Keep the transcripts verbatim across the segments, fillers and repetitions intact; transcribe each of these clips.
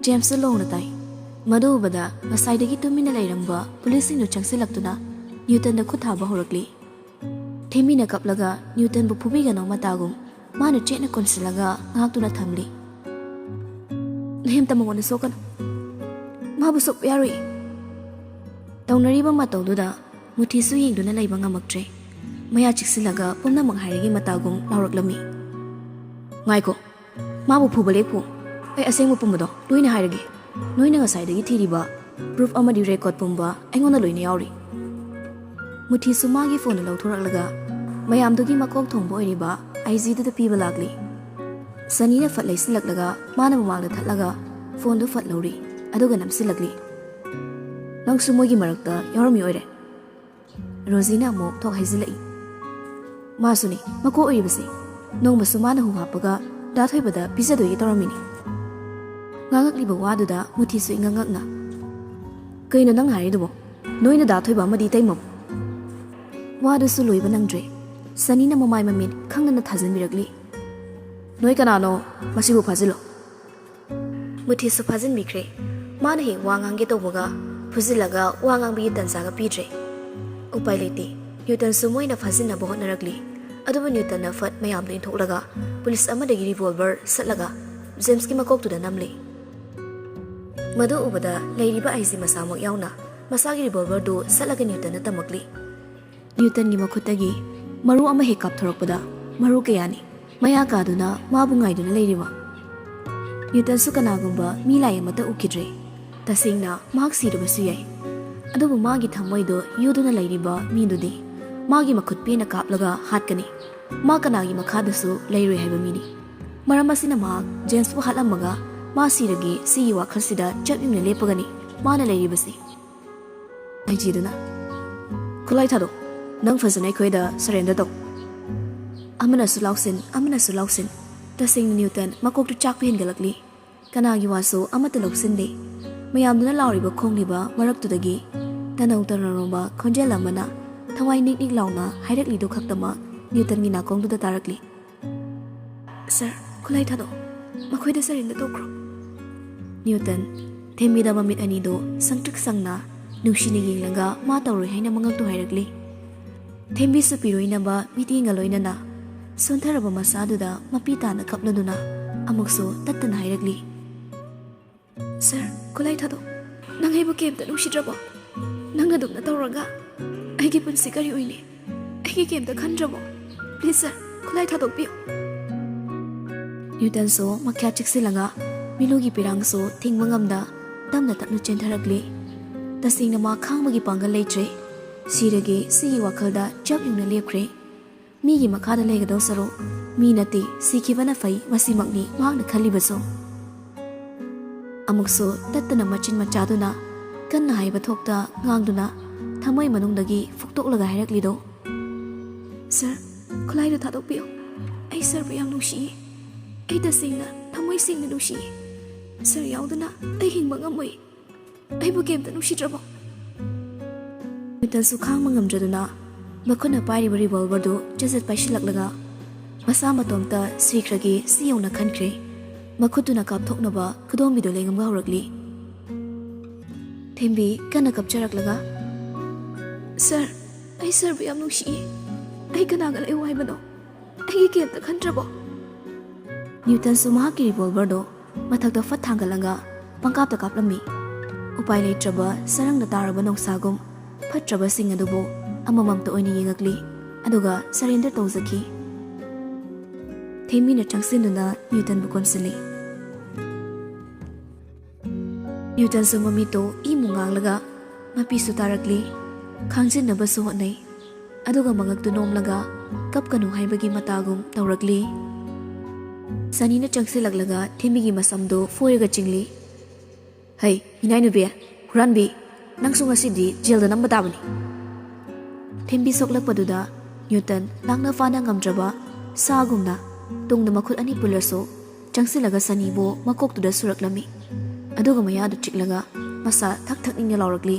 ꯖꯦꯝꯁꯁꯨ ꯂꯣꯡꯅ ꯇꯥꯏ꯫ ꯃꯗꯨ ꯎꯕꯗ ꯉꯁꯥꯏꯗꯒꯤ ꯇꯨꯃꯤꯟꯅ ꯂꯩꯔꯝꯕ ꯄꯨꯂꯤꯁꯁꯤꯡꯗꯨ ꯆꯪꯁꯤꯜꯂꯛꯇꯨꯅ ꯅ꯭ꯌꯨꯇꯟꯗ ꯈꯨꯠ ꯊꯥꯕ ꯍꯧꯔꯛꯂꯤ꯫ ꯊꯦꯝꯃꯤꯅ ꯀꯞꯂꯒ ꯅ꯭ꯌꯨꯇꯟꯕꯨ ꯐꯨꯕꯤꯒꯅꯣ ꯃꯇꯥꯒꯨꯝ ꯃꯥꯅ ꯆꯦꯠꯅ ꯀꯣꯟꯁꯤꯜꯂꯒ ꯉꯥꯛꯇꯨꯅ ꯊꯝꯂꯤ꯫ "ꯅꯍꯦꯝꯇ ꯃꯉꯣꯟꯗ ꯁꯣꯛꯀꯅꯨ꯫ ꯃꯥꯕꯨ ꯁꯣꯛꯄ ꯌꯥꯔꯣꯏ꯫" ꯇꯧꯅꯔꯤꯕ ꯃꯇꯧꯗꯨꯗ ꯃꯨꯊꯤꯁꯨ ꯌꯦꯡꯗꯨꯅ ꯂꯩꯕ ꯉꯝꯃꯛꯇ꯭ꯔꯦ꯫ ꯃꯌꯥ ꯆꯤꯛꯁꯤꯜꯂꯒ ꯄꯨꯝꯅꯃꯛ ꯍꯥꯏꯔꯒꯤ ꯃꯇꯥꯒꯨꯝ ꯂꯥꯎꯔꯛꯂꯝꯃꯤ꯫ "ꯉꯥꯏꯈꯣ, ꯃꯥꯕꯨ ꯐꯨꯕ ꯂꯦꯞꯄꯨ꯫ ꯑꯩ ꯑꯁꯦꯡꯕ ꯄꯨꯝꯕꯗꯣ ꯂꯣꯏꯅ ꯍꯥꯏꯔꯒꯦ꯫ ꯅꯣꯏꯅ ꯉꯁꯥꯏꯗꯒꯤ ꯊꯤꯔꯤꯕ ꯄ꯭ꯔꯨꯐ ꯑꯃꯗꯤ ꯔꯦꯀꯣꯔꯗ ꯄꯨꯝꯕ ꯑꯩꯉꯣꯟꯗ ꯂꯣꯏꯅ ꯌꯥꯎꯔꯤ꯫" ꯃꯨꯊꯤꯁꯨ ꯃꯥꯒꯤ ꯐꯣꯟꯗꯨ ꯂꯧꯊꯣꯔꯛꯂꯒ ꯃꯌꯥꯝꯗꯨꯒꯤ ꯃꯀꯣꯛ ꯊꯣꯡꯕ ꯑꯣꯏꯔꯤꯕ ꯑꯥꯏꯖꯤꯗꯨꯗ ꯄꯤꯕ ꯂꯥꯛꯂꯤ꯫ ꯁꯅꯤꯅ ꯐꯠ ꯂꯩꯁꯤꯜꯂꯛꯂꯒ ꯃꯥꯅ ꯃꯃꯥꯡꯗ ꯊꯠꯂꯒ ꯐꯣꯟꯗꯨ ꯐꯠ ꯂꯧꯔꯤ, ꯑꯗꯨꯒ ꯅꯝꯁꯤꯜꯂꯛꯂꯤ꯫ "ꯅꯪꯁꯨ ꯃꯣꯏꯒꯤ ꯃꯔꯛꯇ ꯌꯥꯎꯔꯝꯃꯤ ꯑꯣꯏꯔꯦ꯫" ꯔꯣꯖꯤꯅ ꯑꯃꯨꯛ ꯊꯣꯛ ꯍꯥꯏꯖꯤꯜꯂꯛꯏ꯫ "ꯃꯥꯁꯨꯅꯤ ꯃꯀꯣꯛ ꯑꯣꯏꯔꯤꯕꯁꯤ꯫ ꯅꯣꯡꯃꯁꯨ ꯃꯥꯅ ꯍꯨ ꯍꯥꯞꯄꯒ ꯗꯥ ꯊꯣꯏꯕꯗ ꯄꯤꯖꯗꯣꯏꯒꯤ ꯇꯧꯔꯝꯃꯤꯅꯤ꯫" ꯉꯥꯡꯉꯛꯂꯤꯕ ꯋꯥꯗꯨꯗ ꯃꯨꯊꯤꯁꯨ ꯏꯉꯛ ꯉꯛꯅ, "ꯀꯩꯅꯣ ꯅꯪ ꯍꯥꯏꯔꯤꯗꯨꯕꯣ? ꯅꯣꯏꯅ ꯗꯥ ꯊꯣꯏꯕ ꯑꯃꯗꯤ ꯏꯇꯩꯃꯕꯨ?" ꯋꯥꯗꯨꯁꯨ ꯂꯣꯏꯕ ꯅꯪꯗ꯭ꯔꯦ꯫ ꯁꯅꯤꯅ ꯃꯃꯥꯏ ꯃꯃꯤꯠ ꯈꯪꯗꯅ ꯊꯥꯖꯤꯟꯕꯤꯔꯛꯂꯤ꯫ "ꯅꯣꯏ ꯀꯅꯥꯅꯣ? ꯃꯁꯤꯕꯨ ꯐꯥꯖꯤꯜꯂꯣ꯫" ꯃꯨꯊꯤꯁꯨ ꯐꯥꯖꯤꯟꯕꯤꯈ꯭ꯔꯦ꯫ ꯃꯥꯅ ꯍꯦꯛ ꯋꯥ ꯉꯥꯡꯒꯦ ꯇꯧꯕꯒ ꯐꯨꯖꯤꯜꯂꯒ ꯋꯥ ꯉꯥꯡꯕꯒꯤ ꯇꯟꯖꯥꯒ ꯄꯤꯗ꯭ꯔꯦ꯫ ꯎꯄꯥꯏ ꯂꯩꯇꯦ꯫ ꯅ꯭ꯌꯨꯇꯟꯁꯨ ꯃꯣꯏꯅ ꯐꯥꯖꯤꯟꯅꯕ ꯍꯣꯠꯅꯔꯛꯂꯤ꯫ ꯑꯗꯨꯕꯨ ꯅ꯭ꯌꯨꯇꯟꯅ ꯐꯠ ꯃꯌꯥꯝꯗꯨ ꯏꯟꯊꯣꯛꯂꯒ ꯄꯨꯂꯤꯁ ꯑꯃꯗꯒꯤ ꯔꯤꯚꯣꯜꯚꯔ ꯁꯠꯂꯒ ꯖꯦꯝꯁꯀꯤ ꯃꯀꯣꯛꯇꯨꯗ ꯅꯝꯂꯤ꯫ ꯃꯗꯨ ꯎꯕꯗ ꯂꯩꯔꯤꯕ ꯑꯥꯏꯖꯤ ꯃꯁꯥꯃꯛ ꯌꯥꯎꯅ ꯃꯁꯥꯒꯤ ꯔꯤꯚꯣꯜꯚꯔꯗꯨ ꯁꯠꯂꯒ ꯅ꯭ꯌꯨꯇꯟꯗ ꯇꯝꯃꯛꯂꯤ꯫ ꯅ꯭ꯌꯨꯇꯟꯒꯤ ꯃꯈꯨꯠꯇꯒꯤ ꯃꯔꯨ ꯑꯃ ꯍꯦꯛ ꯀꯥꯞꯊꯣꯔꯛꯄꯗ ꯃꯔꯨ ꯀꯌꯥꯅꯤ ꯃꯌꯥ ꯀꯥꯗꯨꯅ ꯃꯥꯕꯨ ꯉꯥꯏꯗꯨꯅ ꯂꯩꯔꯤꯕ꯫ ꯅ꯭ꯌꯨꯇꯟꯁꯨ ꯀꯅꯥꯒꯨꯝꯕ ꯃꯤ ꯂꯥꯏ ꯑꯃꯠꯇ ꯎꯈꯤꯗ꯭ꯔꯦ꯫ ꯇꯁꯦꯡꯅ ꯃꯍꯥꯛ ꯁꯤꯔꯕꯁꯨ ꯌꯥꯏ, ꯑꯗꯨꯕꯨ ꯃꯥꯒꯤ ꯊꯃꯣꯏꯗꯨ ꯌꯨꯗꯨꯅ ꯂꯩꯔꯤꯕ ꯃꯤꯗꯨꯗꯤ ꯃꯥꯒꯤ ꯃꯈꯨꯠ ꯄꯦꯟꯅ ꯀꯥꯞꯂꯒ ꯍꯥꯠꯀꯅꯤ꯫ ꯃꯥ ꯀꯅꯥꯒꯤ ꯃꯈꯥꯗꯁꯨ ꯂꯩꯔꯣꯏ ꯍꯥꯏꯕ ꯃꯤꯅꯤ꯫ ꯃꯔꯝ ꯑꯁꯤꯅ ꯃꯍꯥꯛ ꯖꯦꯝꯁꯄꯨ ꯍꯥꯠꯂꯝꯃꯒ ꯃꯥ ꯁꯤꯔꯒꯦ ꯁꯤꯒꯤ ꯋꯥꯈꯜꯁꯤꯗ ꯆꯞ ꯌꯨꯡꯅ ꯂꯦꯞꯄꯒꯅꯤ ꯃꯥꯅ ꯂꯩꯔꯤꯕꯁꯤ꯫ ꯑꯥꯏꯖꯤꯗꯨꯅ, "ꯈꯨꯠꯂꯥꯏ ꯊꯥꯗꯣꯛ꯫ ꯅꯪ ꯐꯖꯅ ꯑꯩꯈꯣꯏꯗ ꯁꯔꯦꯟꯗꯔ ꯇꯧ꯫" ꯑꯃꯅꯁꯨ ꯂꯥꯎꯁꯤꯟ, ꯑꯃꯅꯁꯨ ꯂꯥꯎꯁꯤꯟ꯫ ꯇꯁꯦꯡꯅ ꯅ꯭ꯌꯨꯇꯟ ꯃꯀꯣꯛꯇꯨ ꯆꯥꯛꯄ ꯍꯦꯟꯒꯠꯂꯛꯂꯤ꯫ ꯀꯅꯥꯒꯤ ꯋꯥꯁꯨ ꯑꯃꯠꯇ ꯂꯧꯁꯤꯟꯗꯦ꯫ ꯃꯌꯥꯝꯗꯨꯅ ꯂꯥꯎꯔꯤꯕ ꯈꯣꯡꯂꯤꯕ ꯃꯔꯛꯇꯨꯗꯒꯤ ꯇꯅꯧ ꯇꯅꯧꯔꯣꯝꯕ ꯈꯣꯟꯖꯦꯜ ꯑꯃꯅ ꯊꯋꯥꯏ ꯅꯤꯛ ꯅꯤꯛ ꯂꯥꯎꯅ ꯍꯥꯏꯔꯛꯂꯤꯗꯨ ꯈꯛꯇꯃꯛ ꯅ꯭ꯌꯨꯇꯟꯒꯤ ꯅꯥꯀꯣꯡꯗꯨꯗ ꯇꯥꯔꯛꯂꯤ꯫ "ꯁꯥꯔ, ꯈꯨꯠꯂꯥꯏ ꯊꯥꯗꯣꯛ꯫ ꯃꯈꯣꯏꯗ ꯁꯔꯦꯟꯗꯔ ꯇꯧꯈ꯭ꯔꯣ꯫" ꯅ꯭ꯌꯨꯇꯟ, ꯊꯦꯝꯕꯤꯗ ꯃꯃꯤꯠ ꯑꯅꯤꯗꯨ ꯁꯪꯇ꯭ꯔꯤꯛ ꯁꯪꯅ ꯅꯨꯡꯁꯤꯅ ꯌꯦꯡꯂꯒ ꯃꯥ ꯇꯧꯔꯣꯏ ꯍꯥꯏꯅ ꯃꯉꯛꯇꯨ ꯍꯥꯏꯔꯛꯂꯤ꯫ ꯊꯦꯝꯕꯤꯁꯨ ꯄꯤꯔꯣꯏꯅꯕ ꯃꯤꯠꯌꯦꯡꯒ ꯂꯣꯏꯅꯅ ꯁꯣꯟꯊꯔꯕ ꯃꯁꯥꯗꯨꯗ ꯃꯄꯤ ꯇꯥꯅ ꯀꯞꯂꯗꯨꯅ ꯑꯃꯨꯛꯁꯨ ꯇꯠꯇꯅ ꯍꯥꯏꯔꯛꯂꯤ, "ꯁꯔ, ꯈꯨꯠꯂꯥꯏ ꯊꯥꯗꯣꯛ꯫ ꯅꯪ ꯑꯩꯕꯨ ꯀꯩꯝꯇ ꯅꯨꯡꯁꯤꯗ꯭ꯔꯕꯣ? ꯅꯪ ꯑꯗꯨꯝꯅ ꯇꯧꯔꯒ ꯑꯩꯒꯤ ꯄꯨꯟꯁꯤ ꯀꯔꯤ ꯑꯣꯏꯅꯤ? ꯑꯩꯒꯤ ꯀꯩꯝꯇ ꯈꯟꯗ꯭ꯔꯕꯣ? ꯄ꯭ꯂꯤꯖ ꯁꯔ, ꯈꯨꯠꯂꯥꯏ ꯊꯥꯗꯣꯛꯄꯤꯌꯨ꯫" ꯅ꯭ꯌꯨꯇꯟꯁꯨ ꯃꯈ꯭ꯌꯥꯠ ꯆꯤꯛꯁꯤꯜꯂꯒ ꯃꯤꯂꯨꯒꯤ ꯄꯤꯔꯥꯡꯁꯨ ꯊꯤꯡꯕ ꯉꯝꯗ ꯇꯞꯅ ꯇꯞꯅ ꯆꯦꯟꯊꯔꯛꯂꯤ꯫ ꯇꯁꯦꯡꯅ ꯃꯥ ꯈꯥꯡꯕꯒꯤ ꯄꯥꯡꯒꯜ ꯂꯩꯇ꯭ꯔꯦ꯫ ꯁꯤꯔꯒꯦ ꯁꯤꯒꯤ ꯋꯥꯈꯜꯗ ꯆꯞ ꯌꯨꯡꯅ ꯂꯦꯞꯈ꯭ꯔꯦ꯫ ꯃꯤꯒꯤ ꯃꯈꯥꯗ ꯂꯩꯒꯗꯧ ꯁꯔꯨꯛ ꯃꯤ ꯅꯠꯇꯦ, ꯁꯤꯈꯤꯕꯅ ꯐꯩ, ꯃꯁꯤꯃꯛꯅꯤ ꯃꯍꯥꯛꯅ ꯈꯜꯂꯤꯕꯁꯨ꯫ ꯑꯃꯨꯛꯁꯨ ꯇꯠꯇꯅ ꯃꯆꯤꯟ ꯃꯆꯥꯗꯨꯅ ꯀꯟꯅ ꯍꯥꯏꯕ ꯊꯣꯛꯇ ꯉꯥꯡꯗꯨꯅ ꯊꯃꯣꯏ ꯃꯅꯨꯡꯗꯒꯤ ꯐꯨꯛꯇꯣꯛꯂꯒ ꯍꯥꯏꯔꯛꯂꯤꯗꯣ, "ꯁꯔ, ꯈꯨꯠꯂꯥꯏꯗꯨ ꯊꯥꯗꯣꯛꯄꯤꯌꯨ꯫ ꯑꯩ ꯁꯔꯕꯨ ꯌꯥꯝ ꯅꯨꯡꯁꯤꯌꯦ꯫ ꯑꯩ ꯇꯁꯦꯡꯅ ꯊꯃꯣꯏ ꯁꯦꯡꯅ ꯅꯨꯡꯁꯤꯌꯦ꯫ ꯁꯔ ꯌꯥꯎꯗꯅ ꯑꯩ ꯍꯤꯡꯕ ꯉꯝꯃꯣꯏ꯫ ꯑꯩꯕꯨ ꯀꯩꯝꯇ ꯅꯨꯡꯁꯤꯗ꯭ꯔꯕꯣ?" ꯅ꯭ꯌꯨꯇꯟꯁꯨ ꯈꯥꯡꯕ ꯉꯝꯗ꯭ꯔꯗꯨꯅ ꯃꯈꯨꯠꯅ ꯄꯥꯏꯔꯤꯕ ꯔꯤꯚꯣꯜꯚꯔꯗꯨ ꯆꯖꯠ ꯄꯥꯏꯁꯤꯜꯂꯛꯂꯒ ꯃꯁꯥ ꯃꯇꯣꯝꯇ ꯁꯤꯈ꯭ꯔꯒꯦ ꯁꯤ ꯌꯧꯅ ꯈꯟꯈ꯭ꯔꯦ꯫ ꯃꯈꯨꯠꯇꯨꯅ ꯀꯥꯞꯊꯣꯛꯅꯕ ꯈꯨꯗꯣꯝꯕꯤꯗꯨ ꯂꯦꯡꯉꯝꯕ ꯍꯧꯔꯛꯂꯤ꯫ ꯊꯦꯝꯕꯤ ꯀꯟꯅ ꯀꯞꯆꯔꯛꯂꯒ, "ꯁꯔ, ꯑꯩ ꯁꯔꯕꯨ ꯌꯥꯝ ꯅꯨꯡꯁꯤꯌꯦ꯫ ꯑꯩ ꯀꯅꯥꯒ ꯂꯩꯌꯨ ꯍꯥꯏꯕꯅꯣ? ꯑꯩꯒꯤ ꯀꯩꯝꯇ ꯈꯟꯗ꯭ꯔꯕꯣ?" ꯅ꯭ꯌꯨꯇꯟꯁꯨ ꯃꯍꯥꯛꯀꯤ ꯔꯤꯚꯣꯜꯚꯔꯗꯣ ꯃꯊꯛꯇ ꯐꯠ ꯊꯥꯡꯒꯠꯂꯒ ꯄꯪꯀꯥꯞꯇ ꯀꯥꯞꯂꯝꯃꯤ꯫ ꯎꯄꯥꯏ ꯂꯩꯇ꯭ꯔꯕ ꯁꯔꯪꯗ ꯇꯥꯔꯕ ꯅꯣꯡꯁꯥꯒꯨꯝ ꯐꯠꯇ꯭ꯔꯕꯁꯤꯡ ꯑꯗꯨꯕꯨ ꯑꯃꯃꯝꯇ ꯑꯣꯏꯅ ꯌꯦꯡꯉꯛꯂꯤ, ꯑꯗꯨꯒ ꯁꯔꯦꯟꯗꯔ ꯇꯧꯖꯈꯤ꯫ ꯊꯦꯝꯕꯤꯅ ꯆꯪꯁꯤꯟꯗꯨꯅ ꯅ꯭ꯌꯨꯇꯟꯕꯨ ꯀꯣꯟꯁꯤꯜꯂꯤ꯫ ꯅ꯭ꯌꯨꯇꯟꯁꯨ ꯃꯃꯤꯠꯇꯨ ꯏꯃꯨ ꯉꯥꯡꯂꯒ ꯃꯄꯤꯁꯨ ꯇꯥꯔꯛꯂꯤ꯫ ꯈꯥꯡꯖꯤꯟꯅꯕꯁꯨ ꯍꯣꯠꯅꯩ, ꯑꯗꯨꯒ ꯃꯉꯛꯇꯨ ꯅꯣꯝꯂꯒ ꯀꯞꯀꯅꯨ ꯍꯥꯏꯕꯒꯤ ꯃꯇꯥꯒꯨꯝ ꯇꯧꯔꯛꯂꯤ꯫ ꯁꯅꯤꯅ ꯆꯪꯁꯤꯜꯂꯛꯂꯒ ꯊꯦꯝꯕꯤꯒꯤ ꯃꯁꯝꯗꯨ ꯐꯣꯏꯔꯒ ꯆꯤꯡꯂꯤ꯫ "ꯍꯩ, ꯏꯅꯥꯏꯅꯨꯕꯤ, ꯍꯨꯔꯥꯟꯕꯤ, ꯅꯪꯁꯨ ꯉꯁꯤꯗꯤ ꯖꯦꯜꯗ ꯅꯝꯕ ꯇꯥꯕꯅꯤ꯫" ꯊꯦꯝꯕꯤ ꯁꯣꯛꯂꯛꯄꯗꯨꯗ ꯅ꯭ꯌꯨꯇꯟ ꯂꯥꯛꯅ ꯐꯥꯅ ꯉꯝꯗ꯭ꯔꯕ ꯁꯥꯒꯨꯝꯅ ꯇꯨꯡꯗ ꯃꯈꯨꯠ ꯑꯅꯤ ꯄꯨꯜꯂꯁꯨ ꯆꯪꯁꯤꯜꯂꯒ ꯁꯅꯤꯕꯨ ꯃꯀꯣꯛꯇꯨꯗ ꯁꯨꯔꯛꯂꯝꯃꯤ꯫ ꯑꯗꯨꯒ ꯃꯌꯥꯗꯨ ꯆꯤꯛꯂꯒ ꯃꯁꯥ ꯊꯛ ꯊꯛ ꯅꯤꯛꯅ ꯂꯥꯎꯔꯛꯂꯤ꯫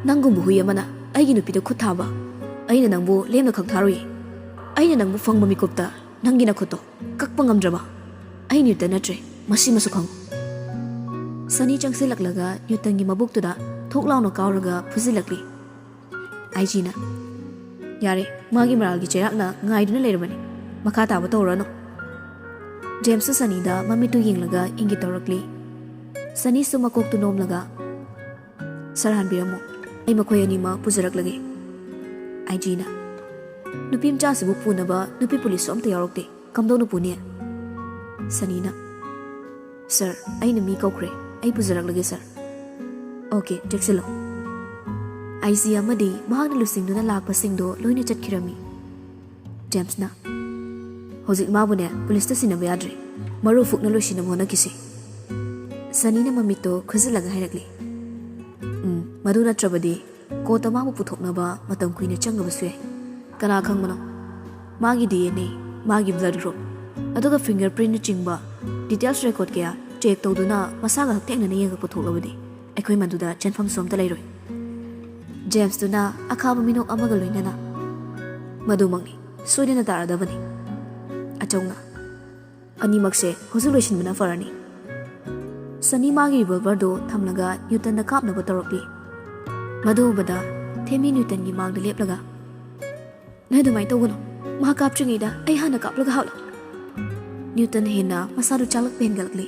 "ꯅꯪꯒꯨꯝꯕ ꯍꯨꯏ ꯑꯃꯅ ꯑꯩꯒꯤ ꯅꯨꯄꯤꯗ ꯈꯨꯠ ꯊꯥꯕ? ꯑꯩꯅ ꯅꯪꯕꯨ ꯂꯦꯝꯅ ꯈꯛ ꯊꯥꯔꯨꯏ꯫ ꯑꯩꯅ ꯅꯪꯕꯨ ꯐꯪꯕ ꯃꯤꯀꯨꯞꯇ ꯅꯪꯒꯤ ꯅꯈꯨꯠꯇꯣ ꯀꯛꯄ ꯉꯝꯗ꯭ꯔꯕ? ꯑꯩ ꯅ꯭ꯌꯨꯇꯟ ꯅꯠꯇ꯭ꯔꯦ, ꯃꯁꯤꯃꯁꯨ ꯈꯪꯉꯨ꯫" ꯁꯅꯤ ꯆꯪꯁꯤꯜꯂꯛꯂꯒ ꯅ꯭ꯌꯨꯇꯟꯒꯤ ꯃꯕꯨꯛꯇꯨꯗ ꯊꯣꯛ ꯂꯥꯎꯅ ꯀꯥꯎꯔꯒ ꯐꯨꯖꯤꯜꯂꯛꯂꯤ꯫ ꯑꯥꯏ ꯖꯤꯅ, "ꯌꯥꯔꯦ, ꯃꯥꯒꯤ ꯃꯔꯥꯜꯒꯤ ꯆꯩꯔꯥꯛꯅ ꯉꯥꯏꯗꯨꯅ ꯂꯩꯔꯕꯅꯤ, ꯃꯈꯥ ꯇꯥꯕ ꯇꯧꯔꯅꯨ꯫" ꯖꯦꯝꯁꯁꯨ ꯁꯅꯤꯗ ꯃꯃꯤꯠꯇꯨ ꯌꯦꯡꯂꯒ ꯏꯪꯒꯤꯠ ꯇꯧꯔꯛꯂꯤ꯫ ꯁꯅꯤꯁꯨ ꯃꯀꯣꯛꯇꯨ ꯅꯣꯝꯂꯒ, "ꯁꯥꯔ, ꯍꯟꯕꯤꯔꯝꯃꯣ, ꯑꯩ ꯃꯈꯣꯏ ꯑꯅꯤꯃꯛ ꯄꯨꯖꯔꯛꯂꯒꯦ꯫" ꯑꯥꯏ ꯖꯤꯅ, "ꯅꯨꯄꯤ ꯃꯆꯥꯁꯤꯕꯨ ꯄꯨꯅꯕ ꯅꯨꯄꯤ ꯄꯨꯂꯤꯁꯁꯨ ꯑꯝꯇ ꯌꯥꯎꯔꯛꯇꯦ, ꯀꯝꯗꯧꯅ ꯄꯨꯅꯤ?" ꯁꯅꯤꯅ, "ꯁꯥꯔ, ꯑꯩꯅ ꯃꯤ ꯀꯧꯈ꯭ꯔꯦ, ꯑꯩ ꯄꯨꯖꯔꯛꯂꯒꯦ ꯁꯥꯔ꯫" "ꯑꯣꯀꯦ, ꯆꯦꯛꯁꯤꯜꯂꯣ꯫" ꯑꯥꯏ ꯖꯤ ꯑꯃꯗꯤ ꯃꯍꯥꯛꯅ ꯂꯨꯆꯤꯡꯗꯨꯅ ꯂꯥꯛꯄꯁꯤꯡꯗꯣ ꯂꯣꯏꯅ ꯆꯠꯈꯤꯔꯝꯃꯤ꯫ ꯖꯦꯝꯁꯅ, "ꯍꯧꯖꯤꯛ ꯃꯥꯕꯨꯅꯦ ꯄꯨꯂꯤꯁꯇ ꯁꯤꯟꯅꯕ ꯌꯥꯗ꯭ꯔꯦ, ꯃꯔꯨ ꯐꯨꯛꯅ ꯂꯣꯏꯁꯤꯟꯅꯕ ꯍꯣꯠꯅꯈꯤꯁꯤ꯫" ꯁꯅꯤꯅ ꯃꯃꯤꯠꯇꯣ ꯈꯨꯖꯤꯜꯂꯒ ꯍꯥꯏꯔꯛꯂꯤ, "ꯎꯝ, ꯃꯗꯨ ꯅꯠꯇ꯭ꯔꯕꯗꯤ ꯀꯣꯔꯠꯇ ꯃꯥꯕꯨ ꯄꯨꯊꯣꯛꯅꯕ ꯃꯇꯝ ꯀꯨꯏꯅ ꯆꯪꯉꯕꯁꯨ ꯌꯥꯏ꯫ ꯀꯅꯥ ꯈꯪꯕꯅꯣ? ꯃꯥꯒꯤ ꯗꯤ ꯑꯦꯟ ꯑꯦ, ꯃꯥꯒꯤ ꯕ꯭ꯂꯗ ꯒ꯭ꯔꯨꯞ, ꯑꯗꯨꯒ ꯐꯤꯡꯒꯔ ꯄ꯭ꯔꯤꯟꯠꯅꯆꯤꯡꯕ ꯗꯤꯇꯦꯜꯁ ꯔꯦꯀꯣꯔꯗ ꯀꯌꯥ ꯆꯦꯛ ꯇꯧꯗꯨꯅ ꯃꯁꯥꯒ ꯍꯛꯊꯦꯡꯅꯅ ꯌꯦꯡꯉꯛꯄ ꯊꯣꯛꯂꯕꯗꯤ ꯑꯩꯈꯣꯏ ꯃꯗꯨꯗ ꯆꯦꯟꯐꯝꯁꯨ ꯑꯝꯇ ꯂꯩꯔꯣꯏ꯫" ꯖꯦꯝꯁꯇꯨꯅ ꯑꯈꯥꯕ ꯃꯤꯅꯣꯛ ꯑꯃꯒ ꯂꯣꯏꯅꯅ, "ꯃꯗꯨꯃꯛꯅꯤ, ꯁꯣꯏꯗꯅ ꯇꯥꯔꯗꯕꯅꯤ꯫" ꯑꯆꯧꯅ, "ꯑꯅꯤꯃꯛꯁꯦ ꯍꯧꯖꯤꯛ ꯂꯣꯏꯁꯤꯟꯕꯅ ꯐꯔꯅꯤ꯫" ꯁꯅꯤ ꯃꯥꯒꯤ ꯔꯤꯚꯣꯜꯚꯔꯗꯨ ꯊꯝꯂꯒ ꯅ꯭ꯌꯨꯇꯟꯗ ꯀꯥꯞꯅꯕ ꯇꯧꯔꯛꯂꯤ꯫ ꯃꯗꯨ ꯎꯕꯗ ꯊꯦꯝꯃꯤ ꯅ꯭ꯌꯨꯇꯟꯒꯤ ꯃꯥꯡꯗ ꯂꯦꯞꯂꯒ, "ꯅꯣꯏ ꯑꯗꯨꯃꯥꯏꯅ ꯇꯧꯒꯅꯨ, ꯃꯥ ꯀꯥꯞꯇ꯭ꯔꯤꯉꯩꯗ ꯑꯩ ꯍꯥꯟꯅ ꯀꯥꯞꯂꯒ ꯍꯥꯠꯂꯣ꯫" ꯅ꯭ꯌꯨꯇꯟ ꯍꯦꯟꯅ ꯃꯁꯥꯗꯨ ꯆꯥꯛꯂꯛꯄ ꯍꯦꯟꯒꯠꯂꯛꯂꯤ꯫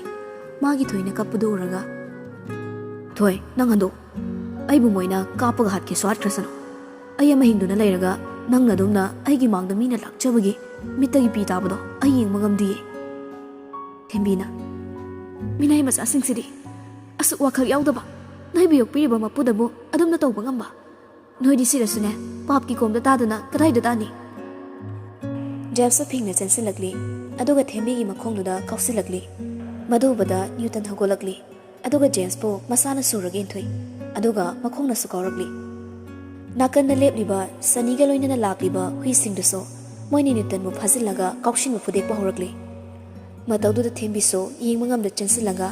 ꯃꯥꯒꯤ ꯊꯣꯏꯅ ꯀꯞꯄꯗꯨ ꯎꯔꯒ, "ꯊꯣꯏ, ꯅꯪ ꯍꯟꯗꯣꯛ꯫ ꯑꯩꯕꯨ ꯃꯣꯏꯅ ꯀꯥꯞꯄꯒ ꯍꯥꯠꯀꯦꯁꯨ ꯍꯥꯠꯈ꯭ꯔꯁꯅꯨ꯫ ꯑꯩ ꯑꯃ ꯍꯤꯡꯗꯨꯅ ꯂꯩꯔꯒ ꯅꯪꯅ ꯑꯗꯨꯝꯅ ꯑꯩꯒꯤ ꯃꯥꯡꯗ ꯃꯤꯅ ꯂꯥꯛꯆꯕꯒꯤ ꯃꯤꯠꯇꯒꯤ ꯄꯤ ꯇꯥꯕꯗꯣ ꯑꯩ ꯌꯦꯡꯕ ꯉꯝꯗꯤꯌꯦ꯫" ꯊꯦꯝꯕꯤꯅ, "ꯃꯤꯅꯥꯏ ꯃꯆꯥꯁꯤꯡꯁꯤꯗꯤ ꯑꯁꯨꯛ ꯋꯥꯈꯜ ꯌꯥꯎꯗꯕ, ꯅꯣꯏꯕꯨ ꯌꯣꯛꯄꯤꯔꯤꯕ ꯃꯄꯨꯗꯕꯨ ꯑꯗꯨꯝꯅ ꯇꯧꯕ ꯉꯝꯕ꯫ ꯅꯣꯏꯗꯤ ꯁꯤꯔꯁꯨꯅꯦ, ꯄꯥꯞꯀꯤ ꯀꯣꯝꯗ ꯇꯥꯗꯅ ꯀꯗꯥꯏꯗ ꯇꯥꯅꯤ?" ꯖꯦꯝꯁꯁꯨ ꯐꯤꯡꯅ ꯆꯦꯟꯁꯤꯜꯂꯛꯂꯤ, ꯑꯗꯨꯒ ꯊꯦꯝꯕꯤꯒꯤ ꯃꯈꯣꯡꯗꯨꯗ ꯀꯥꯎꯁꯤꯜꯂꯛꯂꯤ꯫ ꯃꯗꯨ ꯎꯕꯗ ꯅ꯭ꯌꯨꯇꯟ ꯍꯧꯒꯠꯂꯛꯂꯤ, ꯑꯗꯨꯒ ꯖꯦꯝꯁꯄꯨ ꯃꯁꯥꯅ ꯁꯨꯔꯒ ꯏꯟꯊꯨꯏ, ꯑꯗꯨꯒ ꯃꯈꯣꯡꯅꯁꯨ ꯀꯥꯎꯔꯛꯂꯤ꯫ ꯅꯥꯀꯟꯗ ꯂꯦꯞꯂꯤꯕ ꯁꯅꯤꯒ ꯂꯣꯏꯅꯅ ꯂꯥꯛꯂꯤꯕ ꯍꯨꯏꯁꯤꯡꯗꯨꯁꯨ ꯃꯣꯏꯅ ꯅ꯭ꯌꯨꯇꯟꯕꯨ ꯐꯥꯖꯤꯜꯂꯒ ꯀꯥꯎꯁꯤꯟꯕ ꯐꯨꯗꯦꯛꯄ ꯍꯧꯔꯛꯂꯤ꯫ ꯃꯇꯧꯗꯨꯗ ꯊꯦꯝꯕꯤꯁꯨ ꯌꯦꯡꯕ ꯉꯝꯗ ꯆꯦꯟꯁꯤꯜꯂꯒ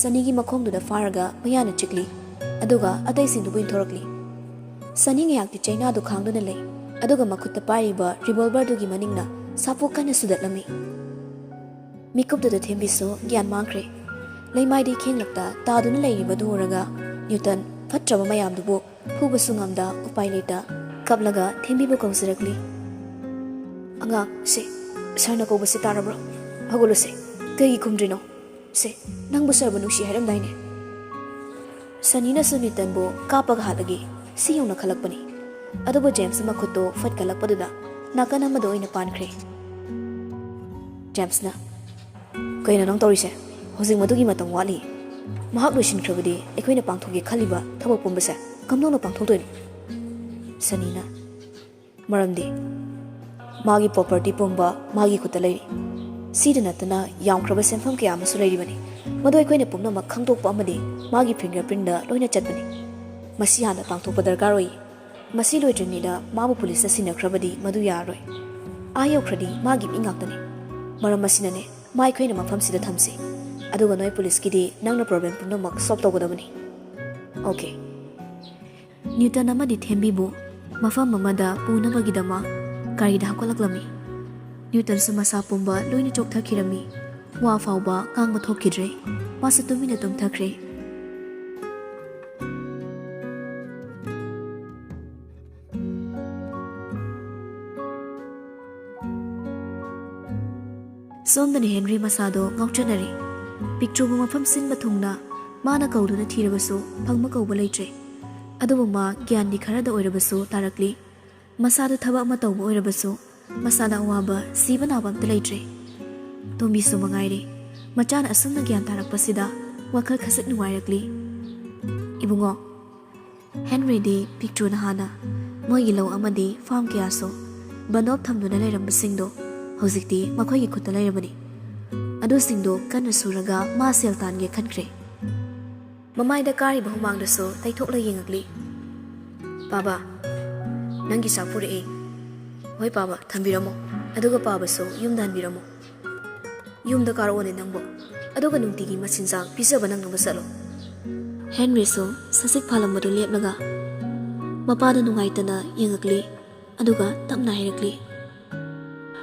ꯁꯅꯤꯒꯤ ꯃꯈꯣꯡꯗꯨꯗ ꯐꯥꯔꯒ ꯃꯌꯥꯅ ꯆꯤꯛꯂꯤ, ꯑꯗꯨꯒ ꯑꯇꯩꯁꯤꯡꯗꯨꯕꯨ ꯏꯟꯊꯣꯔꯛꯂꯤ꯫ ꯁꯅꯤ ꯉꯥꯏꯍꯥꯛꯇꯤ ꯆꯩꯅꯥꯗꯨ ꯈꯥꯡꯗꯨꯅ ꯂꯩ, ꯑꯗꯨꯒ ꯃꯈꯨꯠꯇ ꯄꯥꯏꯔꯤꯕ ꯔꯤꯚꯣꯜꯚꯔꯗꯨꯒꯤ ꯃꯅꯤꯡꯅ ꯁꯥꯐꯨ ꯀꯟꯅ ꯁꯨꯗꯠꯂꯝꯃꯤ꯫ ꯃꯤꯀꯨꯞꯇꯨꯗ ꯊꯦꯝꯕꯤꯁꯨ ꯒ꯭ꯌꯥꯟ ꯃꯥꯡꯈ꯭ꯔꯦ꯫ ꯂꯩꯃꯥꯏꯗꯤ ꯈꯦꯡꯂꯛꯇ ꯇꯥꯗꯨꯅ ꯂꯩꯔꯤꯕꯗꯨ ꯎꯔꯒ ꯅ꯭ꯌꯨꯇꯟ ꯐꯠꯇ꯭ꯔꯕ ꯃꯌꯥꯝꯗꯨꯕꯨ ꯐꯨꯕꯁꯨ ꯉꯝꯗ ꯎꯄꯥꯏ ꯂꯩꯇ ꯀꯞꯂꯒ ꯊꯦꯝꯕꯤꯕ ꯀꯧꯖꯔꯛꯂꯤ꯫ "ꯑꯉꯥꯡ, ꯁꯦ, ꯁꯥꯔꯅ ꯀꯧꯕꯁꯦ ꯇꯥꯔꯕ꯭ꯔꯣ? ꯍꯧꯒꯠꯂꯨꯁꯦ꯫ ꯀꯩꯒꯤ ꯈꯨꯝꯗ꯭ꯔꯤꯅꯣ? ꯁꯦ, ꯅꯪꯕꯨ ꯁꯥꯔꯕꯨ ꯅꯨꯡꯁꯤ ꯍꯥꯏꯔꯝꯗꯥꯏꯅꯦ?" ꯁꯅꯤꯅꯁꯨ ꯅ꯭ꯌꯨꯇꯟꯕꯨ ꯀꯥꯞꯄꯒ ꯍꯥꯠꯂꯒꯦ, ꯁꯤ ꯌꯧꯅ ꯈꯜꯂꯛꯄꯅꯤ꯫ ꯑꯗꯨꯕꯨ ꯖꯦꯝꯁ ꯃꯈꯨꯠꯇꯨ ꯐꯠꯀꯠꯂꯛꯄꯗꯨꯗ ꯅꯥꯀꯟ ꯑꯃꯗ ꯑꯣꯏꯅ ꯄꯥꯟꯈ꯭ꯔꯦ꯫ ꯖꯦꯝꯁꯅ, "ꯀꯩꯅꯣ ꯅꯪ ꯇꯧꯔꯤꯁꯦ? ꯍꯧꯖꯤꯛ ꯃꯗꯨꯒꯤ ꯃꯇꯝ ꯋꯥꯠꯂꯤ꯫ ꯃꯍꯥꯛ ꯂꯣꯏꯁꯤꯟꯈ꯭ꯔꯕꯗꯤ ꯑꯩꯈꯣꯏꯅ ꯄꯥꯡꯊꯣꯛꯀꯦ ꯈꯜꯂꯤꯕ ꯊꯕꯛ ꯄꯨꯝꯕꯁꯦ ꯀꯝꯗꯧꯅ ꯄꯥꯡꯊꯣꯛꯇꯣꯏꯅꯣ?" ꯁꯅꯤꯅ, "ꯃꯔꯝꯗꯤ ꯃꯥꯒꯤ ꯄ꯭ꯔꯣꯄꯔꯇꯤ ꯄꯨꯝꯕ ꯃꯥꯒꯤ ꯈꯨꯠꯇ ꯂꯩꯔꯤ꯫ ꯁꯤꯗ ꯅꯠꯇꯅ ꯌꯥꯝꯈ꯭ꯔꯕ ꯁꯦꯟꯐꯝ ꯀꯌꯥ ꯑꯃꯁꯨ ꯂꯩꯔꯤꯕꯅꯤ꯫ ꯃꯗꯨ ꯑꯩꯈꯣꯏꯅ ꯄꯨꯝꯅꯃꯛ ꯈꯪꯗꯣꯛꯄ ꯑꯃꯗꯤ ꯃꯥꯒꯤ ꯐꯤꯡꯒꯔ ꯄ꯭ꯔꯤꯟꯗ ꯂꯣꯏꯅ ꯆꯠꯄꯅꯤ꯫ ꯃꯁꯤ ꯍꯥꯟꯅ ꯄꯥꯡꯊꯣꯛꯄ ꯗꯔꯀꯥꯔ ꯑꯣꯏ꯫ ꯃꯁꯤ ꯂꯣꯏꯗ꯭ꯔꯤꯉꯩꯗ ꯃꯥꯕꯨ ꯄꯨꯂꯤꯁꯅ ꯁꯤꯟꯅꯈ꯭ꯔꯕꯗꯤ ꯃꯗꯨ ꯌꯥꯔꯔꯣꯏ꯫ ꯑꯥ ꯌꯧꯈ꯭ꯔꯗꯤ ꯃꯥꯒꯤ ꯃꯤ ꯉꯥꯛꯇꯅꯤ꯫ ꯃꯔꯝ ꯑꯁꯤꯅꯅꯦ ꯃꯥ ꯑꯩꯈꯣꯏꯅ ꯃꯐꯝꯁꯤꯗ ꯊꯝꯁꯤ꯫ ꯑꯗꯨꯒ ꯅꯣꯏ ꯄꯨꯂꯤꯁꯀꯤꯗꯤ ꯅꯪꯅ ꯄ꯭ꯔꯣꯕ꯭ꯂꯦꯝ ꯄꯨꯝꯅꯃꯛ ꯁꯣꯜꯕ ꯇꯧꯒꯗꯕꯅꯤ꯫ ꯑꯣꯀꯦ꯫" ꯅ꯭ꯌꯨꯇꯟ ꯑꯃꯗꯤ ꯊꯦꯝꯕꯤꯕꯨ ꯃꯐꯝ ꯑꯃꯗ ꯄꯨꯅꯕꯒꯤꯗꯃꯛ ꯒꯥꯔꯤꯗ ꯍꯥꯞꯀꯠꯂꯛꯂꯝꯃꯤ꯫ ꯅ꯭ꯌꯨꯇꯟꯁꯨ ꯃꯁꯥ ꯄꯨꯝꯕ ꯂꯣꯏꯅ ꯆꯣꯛꯊꯈꯤꯔꯝꯃꯤ꯫ ꯋꯥ ꯐꯥꯎꯕ ꯉꯥꯡꯕ ꯊꯣꯛꯈꯤꯗ꯭ꯔꯦ꯫ ꯃꯥꯁꯨ ꯇꯨꯃꯤꯟꯅ ꯇꯨꯝꯊꯈ꯭ꯔꯦ꯫ ꯁꯣꯝꯗꯅ ꯍꯦꯟꯔꯤ ꯃꯁꯥꯗꯣ ꯉꯥꯎꯆꯠꯅꯔꯤ꯫ ꯄꯤꯛꯇ꯭ꯔꯨꯕꯨ ꯃꯐꯝ ꯁꯤꯟꯕ ꯊꯨꯡꯅ ꯃꯥꯅ ꯀꯧꯗꯨꯅ ꯊꯤꯔꯕꯁꯨ ꯐꯪꯕ ꯀꯧꯕ ꯂꯩꯇ꯭ꯔꯦ꯫ ꯑꯗꯨꯕꯨ ꯃꯥ ꯒ꯭ꯌꯥꯟꯗꯤ ꯈꯔꯗ ꯑꯣꯏꯔꯕꯁꯨ ꯇꯥꯔꯛꯂꯤ꯫ ꯃꯁꯥꯗ ꯊꯕꯛ ꯑꯃ ꯇꯧꯕ ꯑꯣꯏꯔꯕꯁꯨ ꯃꯁꯥꯗ ꯑꯋꯥꯕ ꯁꯤꯕ ꯅꯥꯕ ꯑꯝꯇ ꯂꯩꯇ꯭ꯔꯦ꯫ ꯇꯣꯝꯕꯤꯁꯨ ꯃꯉꯥꯏꯔꯦ꯫ ꯃꯆꯥꯅ ꯑꯁꯨꯝꯅ ꯒ꯭ꯌꯥꯟ ꯇꯥꯔꯛꯄꯁꯤꯗ ꯋꯥꯈꯜ ꯈꯖꯤꯛ ꯅꯨꯡꯉꯥꯏꯔꯛꯂꯤ꯫ ꯏꯕꯨꯡꯉꯣ, ꯍꯦꯟꯔꯤꯗꯤ ꯄꯤꯛꯇ꯭ꯔꯨꯅ ꯍꯥꯟꯅ ꯃꯣꯏꯒꯤ ꯂꯧ ꯑꯃꯗꯤ ꯐꯥꯔꯝ ꯀꯌꯥꯁꯨ ꯕꯟꯗꯣꯞ ꯊꯝꯗꯨꯅ ꯂꯩꯔꯝꯕꯁꯤꯡꯗꯣ ꯍꯧꯖꯤꯛꯇꯤ ꯃꯈꯣꯏꯒꯤ ꯈꯨꯠꯇ ꯂꯩꯔꯕꯅꯤ꯫ ꯑꯗꯨꯁꯤꯡꯗꯣ ꯀꯟꯅ ꯁꯨꯔꯒ ꯃꯥ ꯁꯦꯜ ꯇꯥꯟꯒꯦ ꯈꯟꯈ꯭ꯔꯦ꯫ ꯃꯃꯥꯏꯗ ꯀꯥꯔꯤꯕ ꯍꯨꯃꯥꯡꯗꯨꯁꯨ ꯇꯩꯊꯣꯛꯂ ꯌꯦꯡꯉꯛꯂꯤ꯫ "ꯄꯥꯕ, ꯅꯪꯒꯤ ꯆꯥꯛ ꯄꯨꯔꯛꯑꯦ꯫" "ꯍꯣꯏ ꯄꯥꯕ, ꯊꯝꯕꯤꯔꯝꯃꯣ꯫" ꯑꯗꯨꯒ ꯄꯥꯕꯁꯨ ꯌꯨꯝꯗ ꯍꯟꯕꯤꯔꯝꯃꯣ꯫ "ꯌꯨꯝꯗ ꯀꯥꯔꯛꯑꯣꯅꯦ ꯅꯪꯕꯨ, ꯑꯗꯨꯒ ꯅꯨꯡꯇꯤꯒꯤ ꯃꯆꯤꯟꯖꯥꯛ ꯄꯤꯖꯕ ꯅꯪꯅꯕ ꯆꯠꯂꯣ꯫" ꯍꯦꯟꯔꯤꯁꯨ ꯁꯖꯤꯛ ꯐꯥꯜꯂꯝꯕꯗꯨ ꯂꯦꯞꯂꯒ ꯃꯄꯥꯗ ꯅꯨꯡꯉꯥꯏꯇꯅ ꯌꯦꯡꯉꯛꯂꯤ꯫ ꯑꯗꯨꯒ ꯇꯞꯅ ꯍꯥꯏꯔꯛꯂꯤ,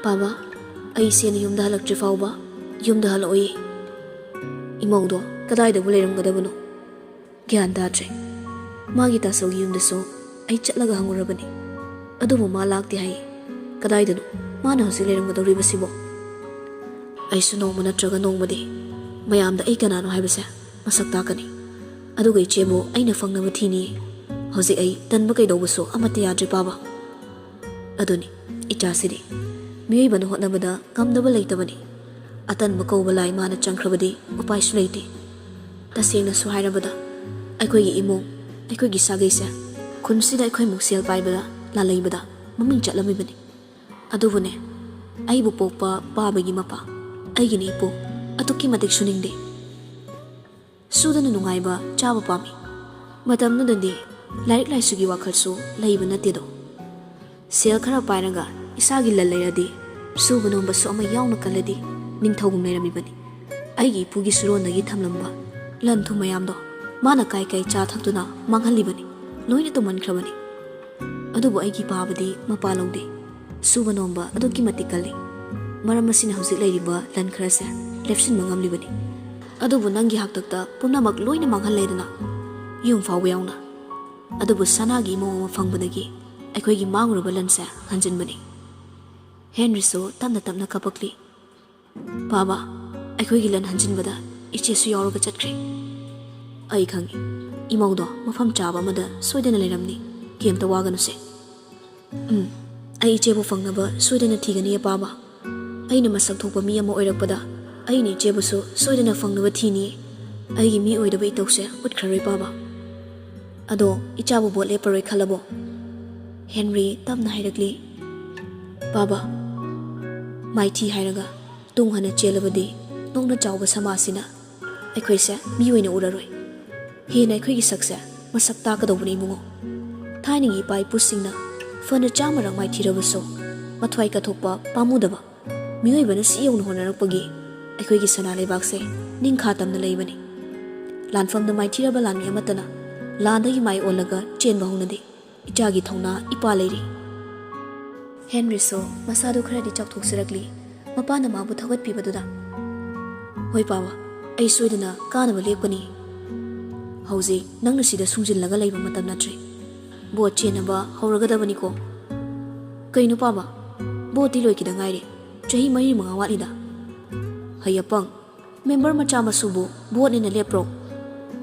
"ꯄꯥꯕ, ꯑꯩ ꯏꯆꯦꯅ ꯌꯨꯝꯗ ꯍꯜꯂꯛꯇ꯭ꯔꯤ ꯐꯥꯎꯕ ꯌꯨꯝꯗ ꯍꯜꯂꯛꯑꯣꯏꯌꯦ꯫" ꯏꯃꯧꯗꯣ ꯀꯗꯥꯏꯗꯕꯨ ꯂꯩꯔꯝꯒꯗꯕꯅꯣ? ꯒ꯭ꯌꯥꯟ ꯇꯥꯗ꯭ꯔꯦ꯫ ꯃꯥꯒꯤ ꯇꯥꯆꯧꯒꯤ ꯌꯨꯝꯗꯁꯨ ꯑꯩ ꯆꯠꯂꯒ ꯍꯪꯉꯨꯔꯕꯅꯤ, ꯑꯗꯨꯕꯨ ꯃꯥ ꯂꯥꯛꯇꯦ ꯍꯥꯏꯌꯦ꯫ ꯀꯗꯥꯏꯗꯅꯣ ꯃꯥꯅ ꯍꯧꯖꯤꯛ ꯂꯩꯔꯝꯒꯗꯧꯔꯤꯕꯁꯤꯕꯣ? ꯑꯩꯁꯨ ꯅꯣꯡꯃ ꯅꯠꯇ꯭ꯔꯒ ꯅꯣꯡꯃꯗꯤ ꯃꯌꯥꯝꯗ ꯑꯩ ꯀꯅꯥꯅꯣ ꯍꯥꯏꯕꯁꯦ ꯃꯁꯛ ꯇꯥꯛꯀꯅꯤ꯫ ꯑꯗꯨꯒ ꯏꯆꯦꯕꯨ ꯑꯩꯅ ꯐꯪꯅꯕ ꯊꯤꯅꯤꯌꯦ꯫ ꯍꯧꯖꯤꯛ ꯑꯩ ꯇꯟꯕ ꯀꯩꯗꯧꯕꯁꯨ ꯑꯃꯠꯇ ꯌꯥꯗ꯭ꯔꯦ, ꯄꯥꯕ꯫ ꯑꯗꯨꯅꯤ, ꯏꯆꯥꯁꯤꯗꯤ ꯃꯤꯑꯣꯏꯕꯅ ꯍꯣꯠꯅꯕꯗ ꯉꯝꯗꯕ ꯂꯩꯇꯕꯅꯤ꯫ ꯑꯇꯟꯕ ꯀꯧꯕ ꯂꯥꯏ ꯃꯥꯅ ꯆꯪꯈ꯭ꯔꯕꯗꯤ ꯎꯄꯥꯏꯁꯨ ꯂꯩꯇꯦ꯫ ꯇꯁꯦꯡꯅꯁꯨ ꯍꯥꯏꯔꯕꯗ, ꯑꯩꯈꯣꯏꯒꯤ ꯏꯃꯨꯡ, ꯑꯩꯈꯣꯏꯒꯤ ꯁꯥꯒꯩꯁꯦ ꯈꯨꯟꯁꯤꯗ ꯑꯩꯈꯣꯏꯃꯨꯛ ꯁꯦꯜ ꯄꯥꯏꯕꯗ, ꯂꯥꯂꯩꯕꯗ ꯃꯃꯤꯡ ꯆꯠꯂꯝꯃꯤꯕꯅꯤ꯫ ꯑꯗꯨꯕꯨꯅꯦ, ꯑꯩꯕꯨ ꯄꯣꯛꯄ ꯄꯥꯕꯒꯤ ꯃꯄꯥ, ꯑꯩꯒꯤꯅꯤ ꯏꯄꯨ, ꯑꯗꯨꯛꯀꯤ ꯃꯇꯤꯛ ꯁꯨꯅꯤꯡꯗꯦ꯫ ꯁꯨꯗꯅ ꯅꯨꯡꯉꯥꯏꯕ ꯆꯥꯕ ꯄꯥꯝꯃꯤ꯫ ꯃꯇꯝꯗꯨꯗꯗꯤ ꯂꯥꯏꯔꯤꯛ ꯂꯥꯏꯁꯨꯒꯤ ꯋꯥꯈꯜꯁꯨ ꯂꯩꯕ ꯅꯠꯇꯦꯗꯣ꯫ ꯁꯦꯜ ꯈꯔ ꯄꯥꯏꯔꯒ ꯏꯁꯥꯒꯤ ꯂꯟ ꯂꯩꯔꯗꯤ, ꯁꯨꯕ ꯅꯣꯝꯕꯁꯨ ꯑꯃ ꯌꯥꯎꯅ ꯀꯜꯂꯗꯤ ꯅꯤꯡꯊꯧꯒꯨꯝ ꯂꯩꯔꯝꯃꯤꯕꯅꯤ꯫ ꯑꯩꯒꯤ ꯏꯄꯨꯒꯤ ꯁꯨꯔꯣꯟꯗꯒꯤ ꯊꯝꯂꯝꯕ ꯂꯟ ꯊꯨꯝ ꯃꯌꯥꯝꯗꯣ ꯃꯥꯅ ꯀꯥꯏ ꯀꯥꯏ ꯆꯥ ꯊꯛꯇꯨꯅ ꯃꯥꯡꯍꯜꯂꯤꯕꯅꯤ, ꯂꯣꯏꯅ ꯇꯨꯝꯍꯟꯈ꯭ꯔꯕꯅꯤ꯫ ꯑꯗꯨꯕꯨ ꯑꯩꯒꯤ ꯄꯥꯕꯗꯤ ꯃꯄꯥ ꯂꯧꯗꯦ꯫ ꯁꯨꯕ ꯅꯣꯝꯕ ꯑꯗꯨꯛꯀꯤ ꯃꯇꯤꯛ ꯀꯜꯂꯤ꯫ ꯃꯔꯝ ꯑꯁꯤꯅ ꯍꯧꯖꯤꯛ ꯂꯩꯔꯤꯕ ꯂꯟ ꯈꯔꯁꯦ ꯂꯦꯞꯁꯤꯟꯕ ꯉꯝꯂꯤꯕꯅꯤ꯫ ꯑꯗꯨꯕꯨ ꯅꯪꯒꯤ ꯍꯥꯛꯇꯛꯇ ꯄꯨꯝꯅꯃꯛ ꯂꯣꯏꯅ ꯃꯥꯡꯍꯜꯂꯦꯗꯅ, ꯌꯨꯝ ꯐꯥꯎꯕ ꯌꯥꯎꯅ꯫ ꯑꯗꯨꯕꯨ ꯁꯅꯥꯒꯤ ꯏꯃꯧ ꯑꯃ ꯐꯪꯕꯗꯒꯤ ꯑꯩꯈꯣꯏꯒꯤ ꯃꯥꯡꯂꯨꯔꯕ ꯂꯟꯁꯦ ꯍꯟꯖꯤꯟꯕꯅꯤ꯫ ꯍꯦꯟꯔꯤꯁꯨ ꯇꯞꯅ ꯇꯞꯅ ꯀꯞꯄꯛꯂꯤ꯫ ꯄꯥꯕ, ꯑꯩꯈꯣꯏꯒꯤ ꯂꯟ ꯍꯟꯖꯤꯟꯕꯗ ꯏꯆꯦꯁꯨ ꯌꯥꯎꯔꯒ ꯆꯠꯈ꯭ꯔꯦ꯫ ꯑꯩ ꯈꯪꯏ, ꯏꯃꯧꯗꯣ ꯃꯐꯝ ꯆꯥꯕ ꯑꯃꯗ ꯁꯣꯏꯗꯅ ꯂꯩꯔꯝꯅꯤ꯫ ꯀꯩꯝꯇ ꯋꯥꯒꯅꯨꯁꯦ꯫ ꯎꯝ, ꯑꯩ ꯏꯆꯦꯕꯨ ꯐꯪꯅꯕ ꯁꯣꯏꯗꯅ ꯊꯤꯒꯅꯤ, ꯄꯥꯕ꯫ ꯑꯩꯅ ꯃꯁꯛ ꯊꯣꯛꯄ ꯃꯤ ꯑꯃ ꯑꯣꯏꯔꯛꯄꯗ ꯑꯩꯅ ꯏꯆꯦꯕꯨꯁꯨ ꯁꯣꯏꯗꯅ ꯐꯪꯅꯕ ꯊꯤꯅꯤ꯫ ꯑꯩꯒꯤ ꯃꯤ ꯑꯣꯏꯗꯕ ꯏꯇꯧꯁꯦ ꯎꯠꯈ꯭ꯔꯔꯣꯏ, ꯄꯥꯕ꯫ ꯑꯗꯣ ꯏꯆꯥꯕꯨ ꯚꯣꯠ ꯂꯦꯞꯄꯔꯣꯏ ꯈꯜꯂꯕꯣ? ꯍꯦꯟꯔꯤ ꯇꯞꯅ ꯍꯥꯏꯔꯛꯂꯤ꯫ ꯄꯥꯕ, ꯃꯥꯏꯊꯤ ꯍꯥꯏꯔꯒ ꯇꯨꯡ ꯍꯟꯅ ꯆꯦꯜꯂꯕꯗꯤ ꯅꯣꯛꯅ ꯆꯥꯎꯕ ꯁꯃꯥꯖꯁꯤꯅ ꯑꯩꯈꯣꯏꯁꯦ ꯃꯤ ꯑꯣꯏꯅ ꯎꯔꯔꯣꯏ꯫ ꯍꯦꯟꯅ ꯑꯩꯈꯣꯏꯒꯤ ꯁꯛꯁꯦ ꯃꯁꯛ ꯇꯥꯛꯀꯗꯧꯕꯅꯤ, ꯏꯕꯨꯡꯉꯣ꯫ ꯊꯥꯏꯅꯒꯤ ꯏꯄꯥ ꯏꯄꯨꯁꯤꯡꯅ ꯐꯅ ꯆꯥꯝꯃꯔꯛ ꯃꯥꯏꯊꯤꯔꯕꯁꯨ ꯃꯊ꯭ꯋꯥꯏ ꯀꯠꯊꯣꯛꯄ ꯄꯥꯝꯃꯨꯗꯕ ꯃꯤꯑꯣꯏꯕꯅ ꯁꯤ ꯌꯧꯅ ꯍꯣꯠꯅꯔꯛꯄꯒꯤ ꯑꯩꯈꯣꯏꯒꯤ ꯁꯅꯥ ꯂꯩꯕꯥꯛꯁꯦ ꯅꯤꯡꯈꯥ ꯇꯝꯅ ꯂꯩꯕꯅꯤ꯫ ꯂꯥꯟꯐꯝꯗ ꯃꯥꯏꯊꯤꯔꯕ ꯂꯥꯟꯃꯤ ꯑꯃꯠꯇꯅ ꯂꯥꯟꯗꯒꯤ ꯃꯥꯏ ꯑꯣꯜꯂꯒ ꯆꯦꯟꯕ ꯍꯧꯅꯗꯦ꯫ ꯏꯆꯥꯒꯤ ꯊꯧꯅꯥ ꯏꯄꯥ ꯂꯩꯔꯤ꯫ ꯍꯦꯟꯔꯤꯁꯨ ꯃꯁꯥꯗꯨ ꯈꯔꯗꯤ ꯆꯥꯎꯊꯣꯛꯆꯔꯛꯂꯤ꯫ ꯃꯄꯥꯅ ꯃꯥꯕꯨ ꯊꯧꯒꯠꯄꯤꯕꯗꯨꯗ, "ꯍꯣꯏ ꯄꯥꯕ, ꯑꯩ ꯁꯣꯏꯗꯅ ꯀꯥꯅꯕ ꯂꯦꯞꯀꯅꯤ꯫ ꯍꯧꯖꯤꯛ ꯅꯪꯅ ꯁꯤꯗ ꯁꯨꯡꯖꯤꯜꯂꯒ ꯂꯩꯕ ꯃꯇꯝ ꯅꯠꯇ꯭ꯔꯦ꯫ ꯚꯣꯠ ꯆꯦꯟꯅꯕ ꯍꯧꯔꯒꯗꯕꯅꯤꯀꯣ꯫ ꯀꯩꯅꯣ ꯄꯥꯕ? ꯚꯣꯠꯇꯤ ꯂꯣꯏꯈꯤꯗ ꯉꯥꯏꯔꯦ꯫ ꯆꯍꯤ ꯃꯔꯤ ꯃꯉꯥ ꯋꯥꯠꯂꯤꯗ꯫ ꯍꯩ ꯑꯄꯪ, ꯃꯦꯝꯕꯔ ꯃꯆꯥ ꯃꯁꯨꯕꯨ ꯚꯣꯠꯅꯦꯅ ꯂꯦꯞꯄ꯭ꯔꯣ?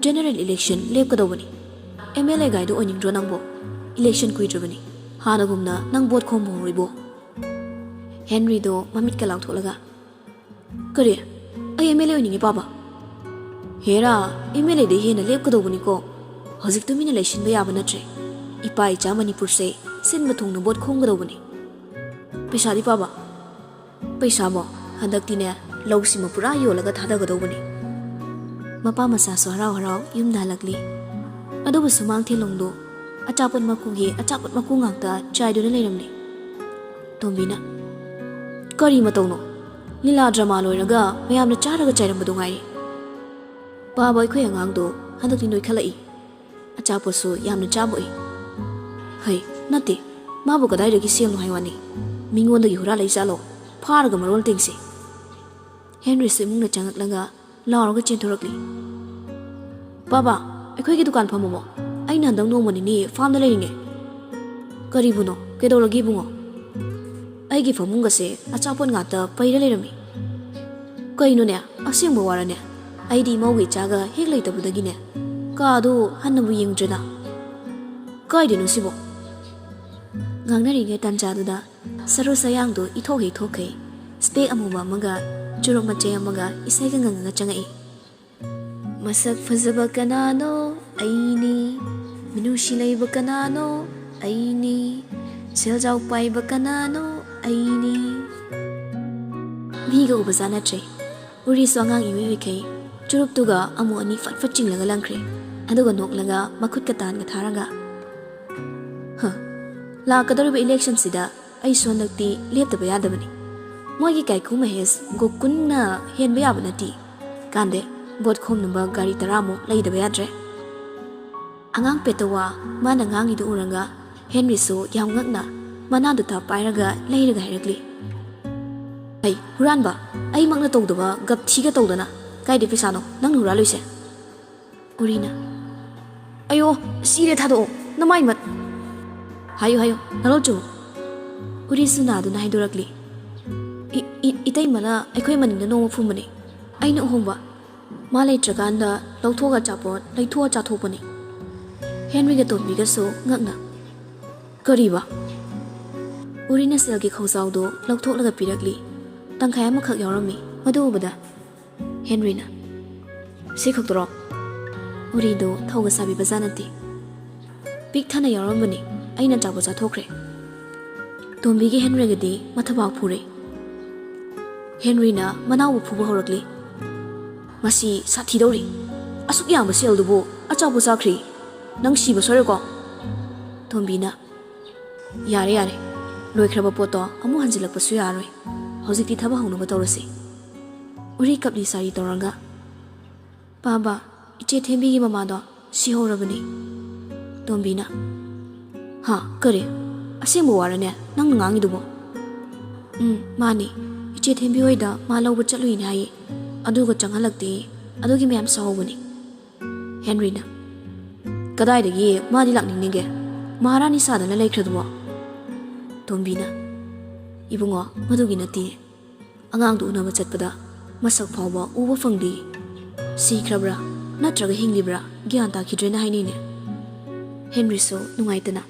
ꯖꯦꯅꯔꯦꯜ ꯏꯂꯦꯛꯁꯟ ꯂꯦꯞꯀꯗꯧꯕꯅꯤ꯫ ꯑꯦꯝ ꯑꯦꯜ ꯑꯦ ꯒꯥꯏꯗꯨ ꯑꯣꯏꯅꯤꯡꯗ꯭ꯔꯣ ꯅꯪꯕꯣ? ꯏꯂꯦꯛꯁꯟ ꯀꯨꯏꯗ꯭ꯔꯕꯅꯤ꯫ ꯍꯥꯟꯅꯒꯨꯝꯅ ꯅꯪ ꯚꯣꯠ ꯈꯣꯝꯕ ꯍꯧꯔꯣꯏꯕꯣ꯫ ꯍꯦꯟꯔꯤꯗꯣ ꯃꯃꯤꯠꯀ ꯂꯥꯎꯊꯣꯛꯂꯒ, "ꯀꯔꯤ? ꯑꯩ ꯑꯦꯝ ꯑꯦꯜ ꯑꯦ ꯑꯣꯏꯅꯤꯡꯉꯤ ꯄꯥꯕ?" "ꯍꯦꯔꯥ, ꯑꯦꯝ ꯑꯦꯜ ꯑꯦꯗꯩ ꯍꯦꯟꯅ ꯂꯦꯞꯀꯗꯧꯕꯅꯤꯀꯣ꯫ ꯍꯧꯖꯤꯛ ꯇꯨꯃꯤꯟꯅ ꯂꯩꯁꯤꯟꯕ ꯌꯥꯕ ꯅꯠꯇ꯭ꯔꯦ꯫ ꯏꯄꯥ ꯏꯆꯥ ꯃꯅꯤꯄꯨꯔꯁꯦ ꯁꯤꯟꯕ ꯊꯨꯡꯅ ꯚꯣꯠ ꯈꯣꯝꯒꯗꯧꯕꯅꯤ꯫ ꯄꯩꯁꯥꯗꯤ ꯄꯥꯕ?" "ꯄꯩꯁꯥꯕꯣ? ꯍꯟꯗꯛꯇꯤꯅꯦ, ꯂꯧꯁꯤꯃ ꯄꯨꯔꯥ ꯌꯣꯜꯂꯒ ꯊꯥꯗꯒꯗꯧꯕꯅꯤ꯫" ꯃꯄꯥ ꯃꯆꯥꯁꯨ ꯍꯔꯥꯎ ꯍꯔꯥꯎ ꯌꯨꯝꯗ ꯍꯜꯂꯛꯂꯤ꯫ ꯑꯗꯨꯕꯨ ꯁꯨꯃꯥꯡ ꯊꯦꯂꯣꯡꯗꯣ ꯑꯆꯥꯄꯣꯠ ꯃꯀꯨꯒꯤ ꯑꯆꯥꯄꯣꯠ ꯃꯀꯨ ꯉꯥꯛꯇ ꯆꯥꯏꯗꯨꯅ ꯂꯩꯔꯝꯂꯦ꯫ ꯇꯣꯝꯕꯤꯅ, "ꯀꯔꯤ ꯃꯇꯧꯅꯣ? ꯂꯤꯂꯥ ꯗ꯭ꯔꯃꯥ ꯂꯣꯏꯔꯒ ꯃꯌꯥꯝꯅ ꯆꯥꯔꯒ ꯆꯥꯏꯔꯝꯕꯗꯨ ꯉꯥꯏꯔꯦ꯫ ꯄꯥꯕ, ꯑꯩꯈꯣꯏ ꯑꯉꯥꯡꯗꯣ ꯍꯟꯗꯛꯇꯤ ꯅꯣꯏꯈꯠꯂꯛꯏ꯫ ꯑꯆꯥꯄꯣꯠꯁꯨ ꯌꯥꯝꯅ ꯆꯥꯕ ꯎꯏ꯫" "ꯍꯩ, ꯅꯠꯇꯦ꯫ ꯃꯥꯕꯨ ꯀꯗꯥꯏꯗꯒꯤ ꯁꯦꯜꯅꯣ ꯍꯥꯏ ꯋꯥꯅꯤ? ꯃꯤꯉꯣꯟꯗꯒꯤ ꯍꯨꯔꯥꯜꯂꯛꯏ ꯖꯥꯠꯂꯣ? ꯐꯥꯔꯒ ꯃꯔꯣꯜ ꯇꯤꯡꯁꯤ꯫" ꯍꯦꯟꯔꯤꯁꯨ ꯏꯃꯨꯡꯗ ꯆꯪꯉꯛꯂꯒ ꯂꯥꯎꯔꯒ ꯆꯦꯟꯊꯣꯔꯛꯂꯤ꯫ "ꯄꯥꯕ, ꯑꯩꯈꯣꯏꯒꯤ ꯗꯨꯀꯥꯟ ꯐꯝꯃꯕꯣ? ꯑꯩꯅ ꯍꯟꯗꯛ ꯅꯣꯡꯃ ꯅꯤꯅꯤ ꯐꯥꯝꯗ ꯂꯩꯔꯤꯉꯦ꯫" "ꯀꯔꯤꯕꯨꯅꯣ? ꯀꯩꯗꯧꯔꯒꯦ ꯏꯕꯨꯡꯉꯣ?" "ꯑꯩꯒꯤ ꯐꯃꯨꯡꯒꯁꯦ ꯑꯆꯥꯄꯣꯠ ꯉꯥꯛꯇ ꯄꯩꯔ ꯂꯩꯔꯝꯃꯤ꯫" "ꯀꯩꯅꯣꯅꯦ? ꯑꯁꯦꯡꯕ ꯋꯥꯔꯅꯦ? ꯑꯩꯗꯤ ꯏꯃꯧꯒ ꯏꯆꯥꯒ ꯍꯦꯛ ꯂꯩꯇꯕꯗꯒꯤꯅꯦ, ꯀꯥꯗꯣ ꯍꯟꯅꯕꯨ ꯌꯦꯡꯗ꯭ꯔꯦꯗ꯫ ꯀꯥꯏꯗꯅꯣ ꯁꯤꯕꯣ?" ꯉꯥꯡꯅꯔꯤꯉꯩ ꯇꯥꯟꯖꯥꯗꯨꯗ ꯁꯔꯨ ꯁꯌꯥꯡꯗꯨ ꯏꯊꯣꯛ ꯍꯦꯛ ꯊꯣꯛꯈꯩ, ꯁ꯭ꯄꯦꯛ ꯑꯃꯨꯕ ꯑꯃꯒ ꯆꯨꯔꯨꯞ ꯃꯆꯩ ꯑꯃꯒ ꯏꯁꯩꯒ ꯉꯪꯉꯒ ꯆꯪꯉꯛꯏ꯫ "ꯃꯁꯛ ꯐꯖꯕ ꯀꯅꯥꯅꯣ? ꯑꯩꯅꯤ꯫ ꯃꯤꯅꯨꯡꯁꯤ ꯂꯩꯕ ꯀꯅꯥꯅꯣ? ꯑꯩꯅꯤ꯫ ꯁꯦꯜꯖꯥꯎ ꯄꯥꯏꯕ ꯀꯅꯥꯅꯣ? ꯑꯩꯅꯤ꯫" ꯃꯤꯒ ꯎꯕ ꯆꯥꯅꯗ꯭ꯔꯦ꯫ ꯎꯔꯤꯁꯨ ꯑꯉꯥꯡ ꯏꯑꯣꯏ ꯑꯣꯏꯈꯩ ꯆꯨꯔꯨꯞꯇꯨꯒ ꯑꯃꯨꯛ ꯑꯅꯤ ꯐꯠ ꯐꯠ ꯆꯤꯡꯂꯒ ꯂꯪꯈ꯭ꯔꯦ꯫ ꯑꯗꯨꯒ ꯅꯣꯛꯂꯒ ꯃꯈꯨꯠꯀ ꯇꯥꯟꯒ ꯊꯥꯔꯒ, "ꯍ, ꯂꯥꯛꯀꯗꯧꯔꯤꯕ ꯏꯂꯦꯛꯁꯟꯁꯤꯗ ꯑꯩꯁꯨ ꯍꯟꯗꯛꯇꯤ ꯂꯦꯞꯇꯕ ꯌꯥꯗꯕꯅꯤ꯫ ꯃꯣꯏꯒꯤ ꯀꯥꯏꯀꯨ ꯃꯍꯦꯁ ꯒꯣꯀꯨꯟꯅ ꯍꯦꯟꯕ ꯌꯥꯕ ꯅꯠꯇꯦ꯫ ꯀꯥꯟꯗꯦ, ꯚꯣꯠ ꯈꯣꯝꯅꯕ ꯒꯥꯔꯤ ꯇꯔꯥꯃꯨꯛ ꯂꯩꯗꯕ ꯌꯥꯗ꯭ꯔꯦ꯫" ꯑꯉꯥꯡ ꯄꯦꯠꯇ ꯋꯥ ꯃꯥꯅ ꯉꯥꯡꯉꯤꯗꯨ ꯎꯔꯒ ꯍꯦꯟꯔꯤꯁꯨ ꯌꯥꯝ ꯉꯛꯅ ꯃꯅꯥꯗꯨ ꯇꯥꯞ ꯄꯥꯏꯔꯒ ꯂꯩꯔꯒ ꯍꯥꯏꯔꯛꯂꯤ꯫ "ꯑꯩ ꯍꯨꯔꯥꯟꯕ, ꯑꯩꯃꯛꯅ ꯇꯧꯗꯕ ꯒꯞꯊꯤꯒ ꯇꯧꯗꯅ꯫ "ꯀꯥꯏꯗꯩ ꯄꯩꯁꯥꯅꯣ ꯅꯪꯅ ꯍꯨꯔꯥꯜꯂꯨꯏꯁꯦ?" ꯎꯔꯤꯅ, "ꯑꯌꯣ, ꯁꯤꯔꯦ, ꯊꯥꯗꯣꯛꯑꯣ, ꯅꯃꯥꯏ ꯃꯠ-" "ꯍꯥꯏꯌꯨ, ꯍꯥꯏꯌꯨ, ꯅꯔꯣꯜ ꯆꯨꯝꯃꯨ꯫" ꯎꯔꯤꯁꯨ ꯅꯥꯗꯨꯅ ꯍꯥꯏꯗꯣꯔꯛꯂꯤ, "ꯏ-, ꯏ-, ꯏꯇꯩꯃꯅ ꯑꯩꯈꯣꯏ ꯃꯅꯤꯡꯗ ꯅꯣꯡꯃ ꯐꯨꯝꯕꯅꯦ, ꯑꯩꯅ ꯎꯍꯣꯡꯕ꯫ ꯃꯥ ꯂꯩꯇ꯭ꯔꯀꯥꯟꯗ ꯂꯧꯊꯣꯛꯑꯒ ꯑꯆꯥꯄꯣꯠ ꯂꯩꯊꯣꯛꯑ ꯆꯥꯊꯣꯛꯄꯅꯦ꯫" ꯍꯦꯟꯔꯤꯒ ꯇꯣꯝꯕꯤꯒꯁꯨ ꯉꯛꯅ, "ꯀꯔꯤꯕ?" ꯎꯔꯤꯅ ꯁꯦꯜꯒꯤ ꯈꯧꯖꯥꯎꯗꯣ ꯂꯧꯊꯣꯛꯂꯒ ꯄꯤꯔꯛꯂꯤ꯫ ꯇꯪꯈꯥꯏ ꯑꯃꯈꯛ ꯌꯥꯎꯔꯝꯃꯤ꯫ ꯃꯗꯨ ꯎꯕꯗ ꯍꯦꯟꯔꯤꯅ, "ꯁꯤ ꯈꯛꯇꯔꯣ?" ꯎꯔꯤꯗꯣ ꯊꯧꯒ ꯁꯥꯕꯤꯕꯖꯥꯠ ꯅꯠꯇꯦ꯫ "ꯄꯤꯛ ꯊꯟꯅ ꯌꯥꯎꯔꯝꯕꯅꯤ, ꯑꯩꯅ ꯑꯆꯥꯄꯣꯠ ꯆꯥꯊꯣꯛꯈ꯭ꯔꯦ꯫" ꯇꯣꯝꯕꯤꯒꯤ ꯍꯦꯟꯔꯤꯒꯗꯤ ꯃꯊꯕꯥꯛ ꯐꯨꯔꯦ꯫ ꯍꯦꯟꯔꯤꯅ ꯃꯅꯥꯎꯕꯨ ꯐꯨꯕ ꯍꯧꯔꯛꯂꯤ꯫ "ꯃꯁꯤ ꯁꯥꯊꯤꯗꯧꯔꯤ꯫ ꯑꯁꯨꯛ ꯌꯥꯝꯕ ꯁꯦꯜꯗꯨꯕꯨ ꯑꯆꯥꯄꯣꯠ ꯆꯥꯈ꯭ꯔꯦ꯫ ꯅꯪ ꯁꯤꯕ ꯁꯣꯏꯔꯣꯏꯀꯣ?" ꯇꯣꯝꯕꯤꯅ, "ꯌꯥꯔꯦ, ꯌꯥꯔꯦ꯫ ꯂꯣꯏꯈ꯭ꯔꯕ ꯄꯣꯠꯇꯣ ꯑꯃꯨꯛ ꯍꯟꯖꯤꯜꯂꯛꯄꯁꯨ ꯌꯥꯔꯣꯏ꯫ ꯍꯧꯖꯤꯛꯇꯤ ꯊꯕꯛ ꯍꯧꯅꯕ ꯇꯧꯔꯁꯤ꯫" ꯎꯔꯤ ꯀꯞꯂꯤ ꯁꯥꯔꯤ ꯇꯧꯔꯒ, "ꯄꯥꯕ, ꯏꯆꯦ ꯊꯦꯝꯕꯤꯒꯤ ꯃꯃꯥꯗꯣ ꯁꯤꯍꯧꯔꯕꯅꯤ꯫" ꯇꯣꯝꯕꯤꯅ, "ꯍꯥ, ꯀꯔꯤ? ꯑꯁꯦꯡꯕ ꯋꯥꯔꯅꯦ ꯅꯪꯅ ꯉꯥꯡꯉꯤꯗꯨꯕꯣ?" "ꯎꯝ, ꯃꯥꯅꯤ꯫ ꯏꯆꯦ ꯊꯦꯝꯕꯤ ꯍꯣꯏꯗ ꯃꯥ ꯂꯧꯕ ꯆꯠꯂꯨꯏꯅꯦ ꯍꯥꯏꯌꯦ꯫ ꯑꯗꯨꯒ ꯆꯪꯍꯜꯂꯛꯇꯦ꯫ ꯑꯗꯨꯒꯤ ꯃꯌꯥꯝ ꯁꯥꯍꯧꯕꯅꯤ꯫" ꯍꯦꯟꯔꯤꯅ, "ꯀꯗꯥꯏꯗꯒꯤ ꯃꯥꯗꯤ ꯂꯥꯛꯅꯤꯡꯅꯤꯒꯦ? ꯃꯍꯥꯔꯥꯅꯤ ꯁꯥꯗꯅ ꯂꯩꯈ꯭ꯔꯗꯨꯕꯣ?" ꯇꯣꯝꯕꯤꯅ, "ꯏꯕꯨꯡꯉꯣ, ꯃꯗꯨꯒꯤ ꯅꯠꯇꯦ꯫ ꯑꯉꯥꯡꯗꯨ ꯎꯅꯕ ꯆꯠꯄꯗ ꯃꯁꯛ ꯐꯥꯎꯕ ꯎꯕ ꯐꯪꯗꯦ꯫ ꯁꯤꯈ꯭ꯔꯕ꯭ꯔꯥ ꯅꯠꯇ꯭ꯔꯒ ꯍꯤꯡꯂꯤꯕ꯭ꯔꯥ ꯒ꯭ꯌꯥꯟ ꯇꯥꯈꯤꯗ꯭ꯔꯦꯅ ꯍꯥꯏꯅꯩꯅꯦ꯫" ꯍꯦꯟꯔꯤꯁꯨ ꯅꯨꯡꯉꯥꯏꯇꯅ,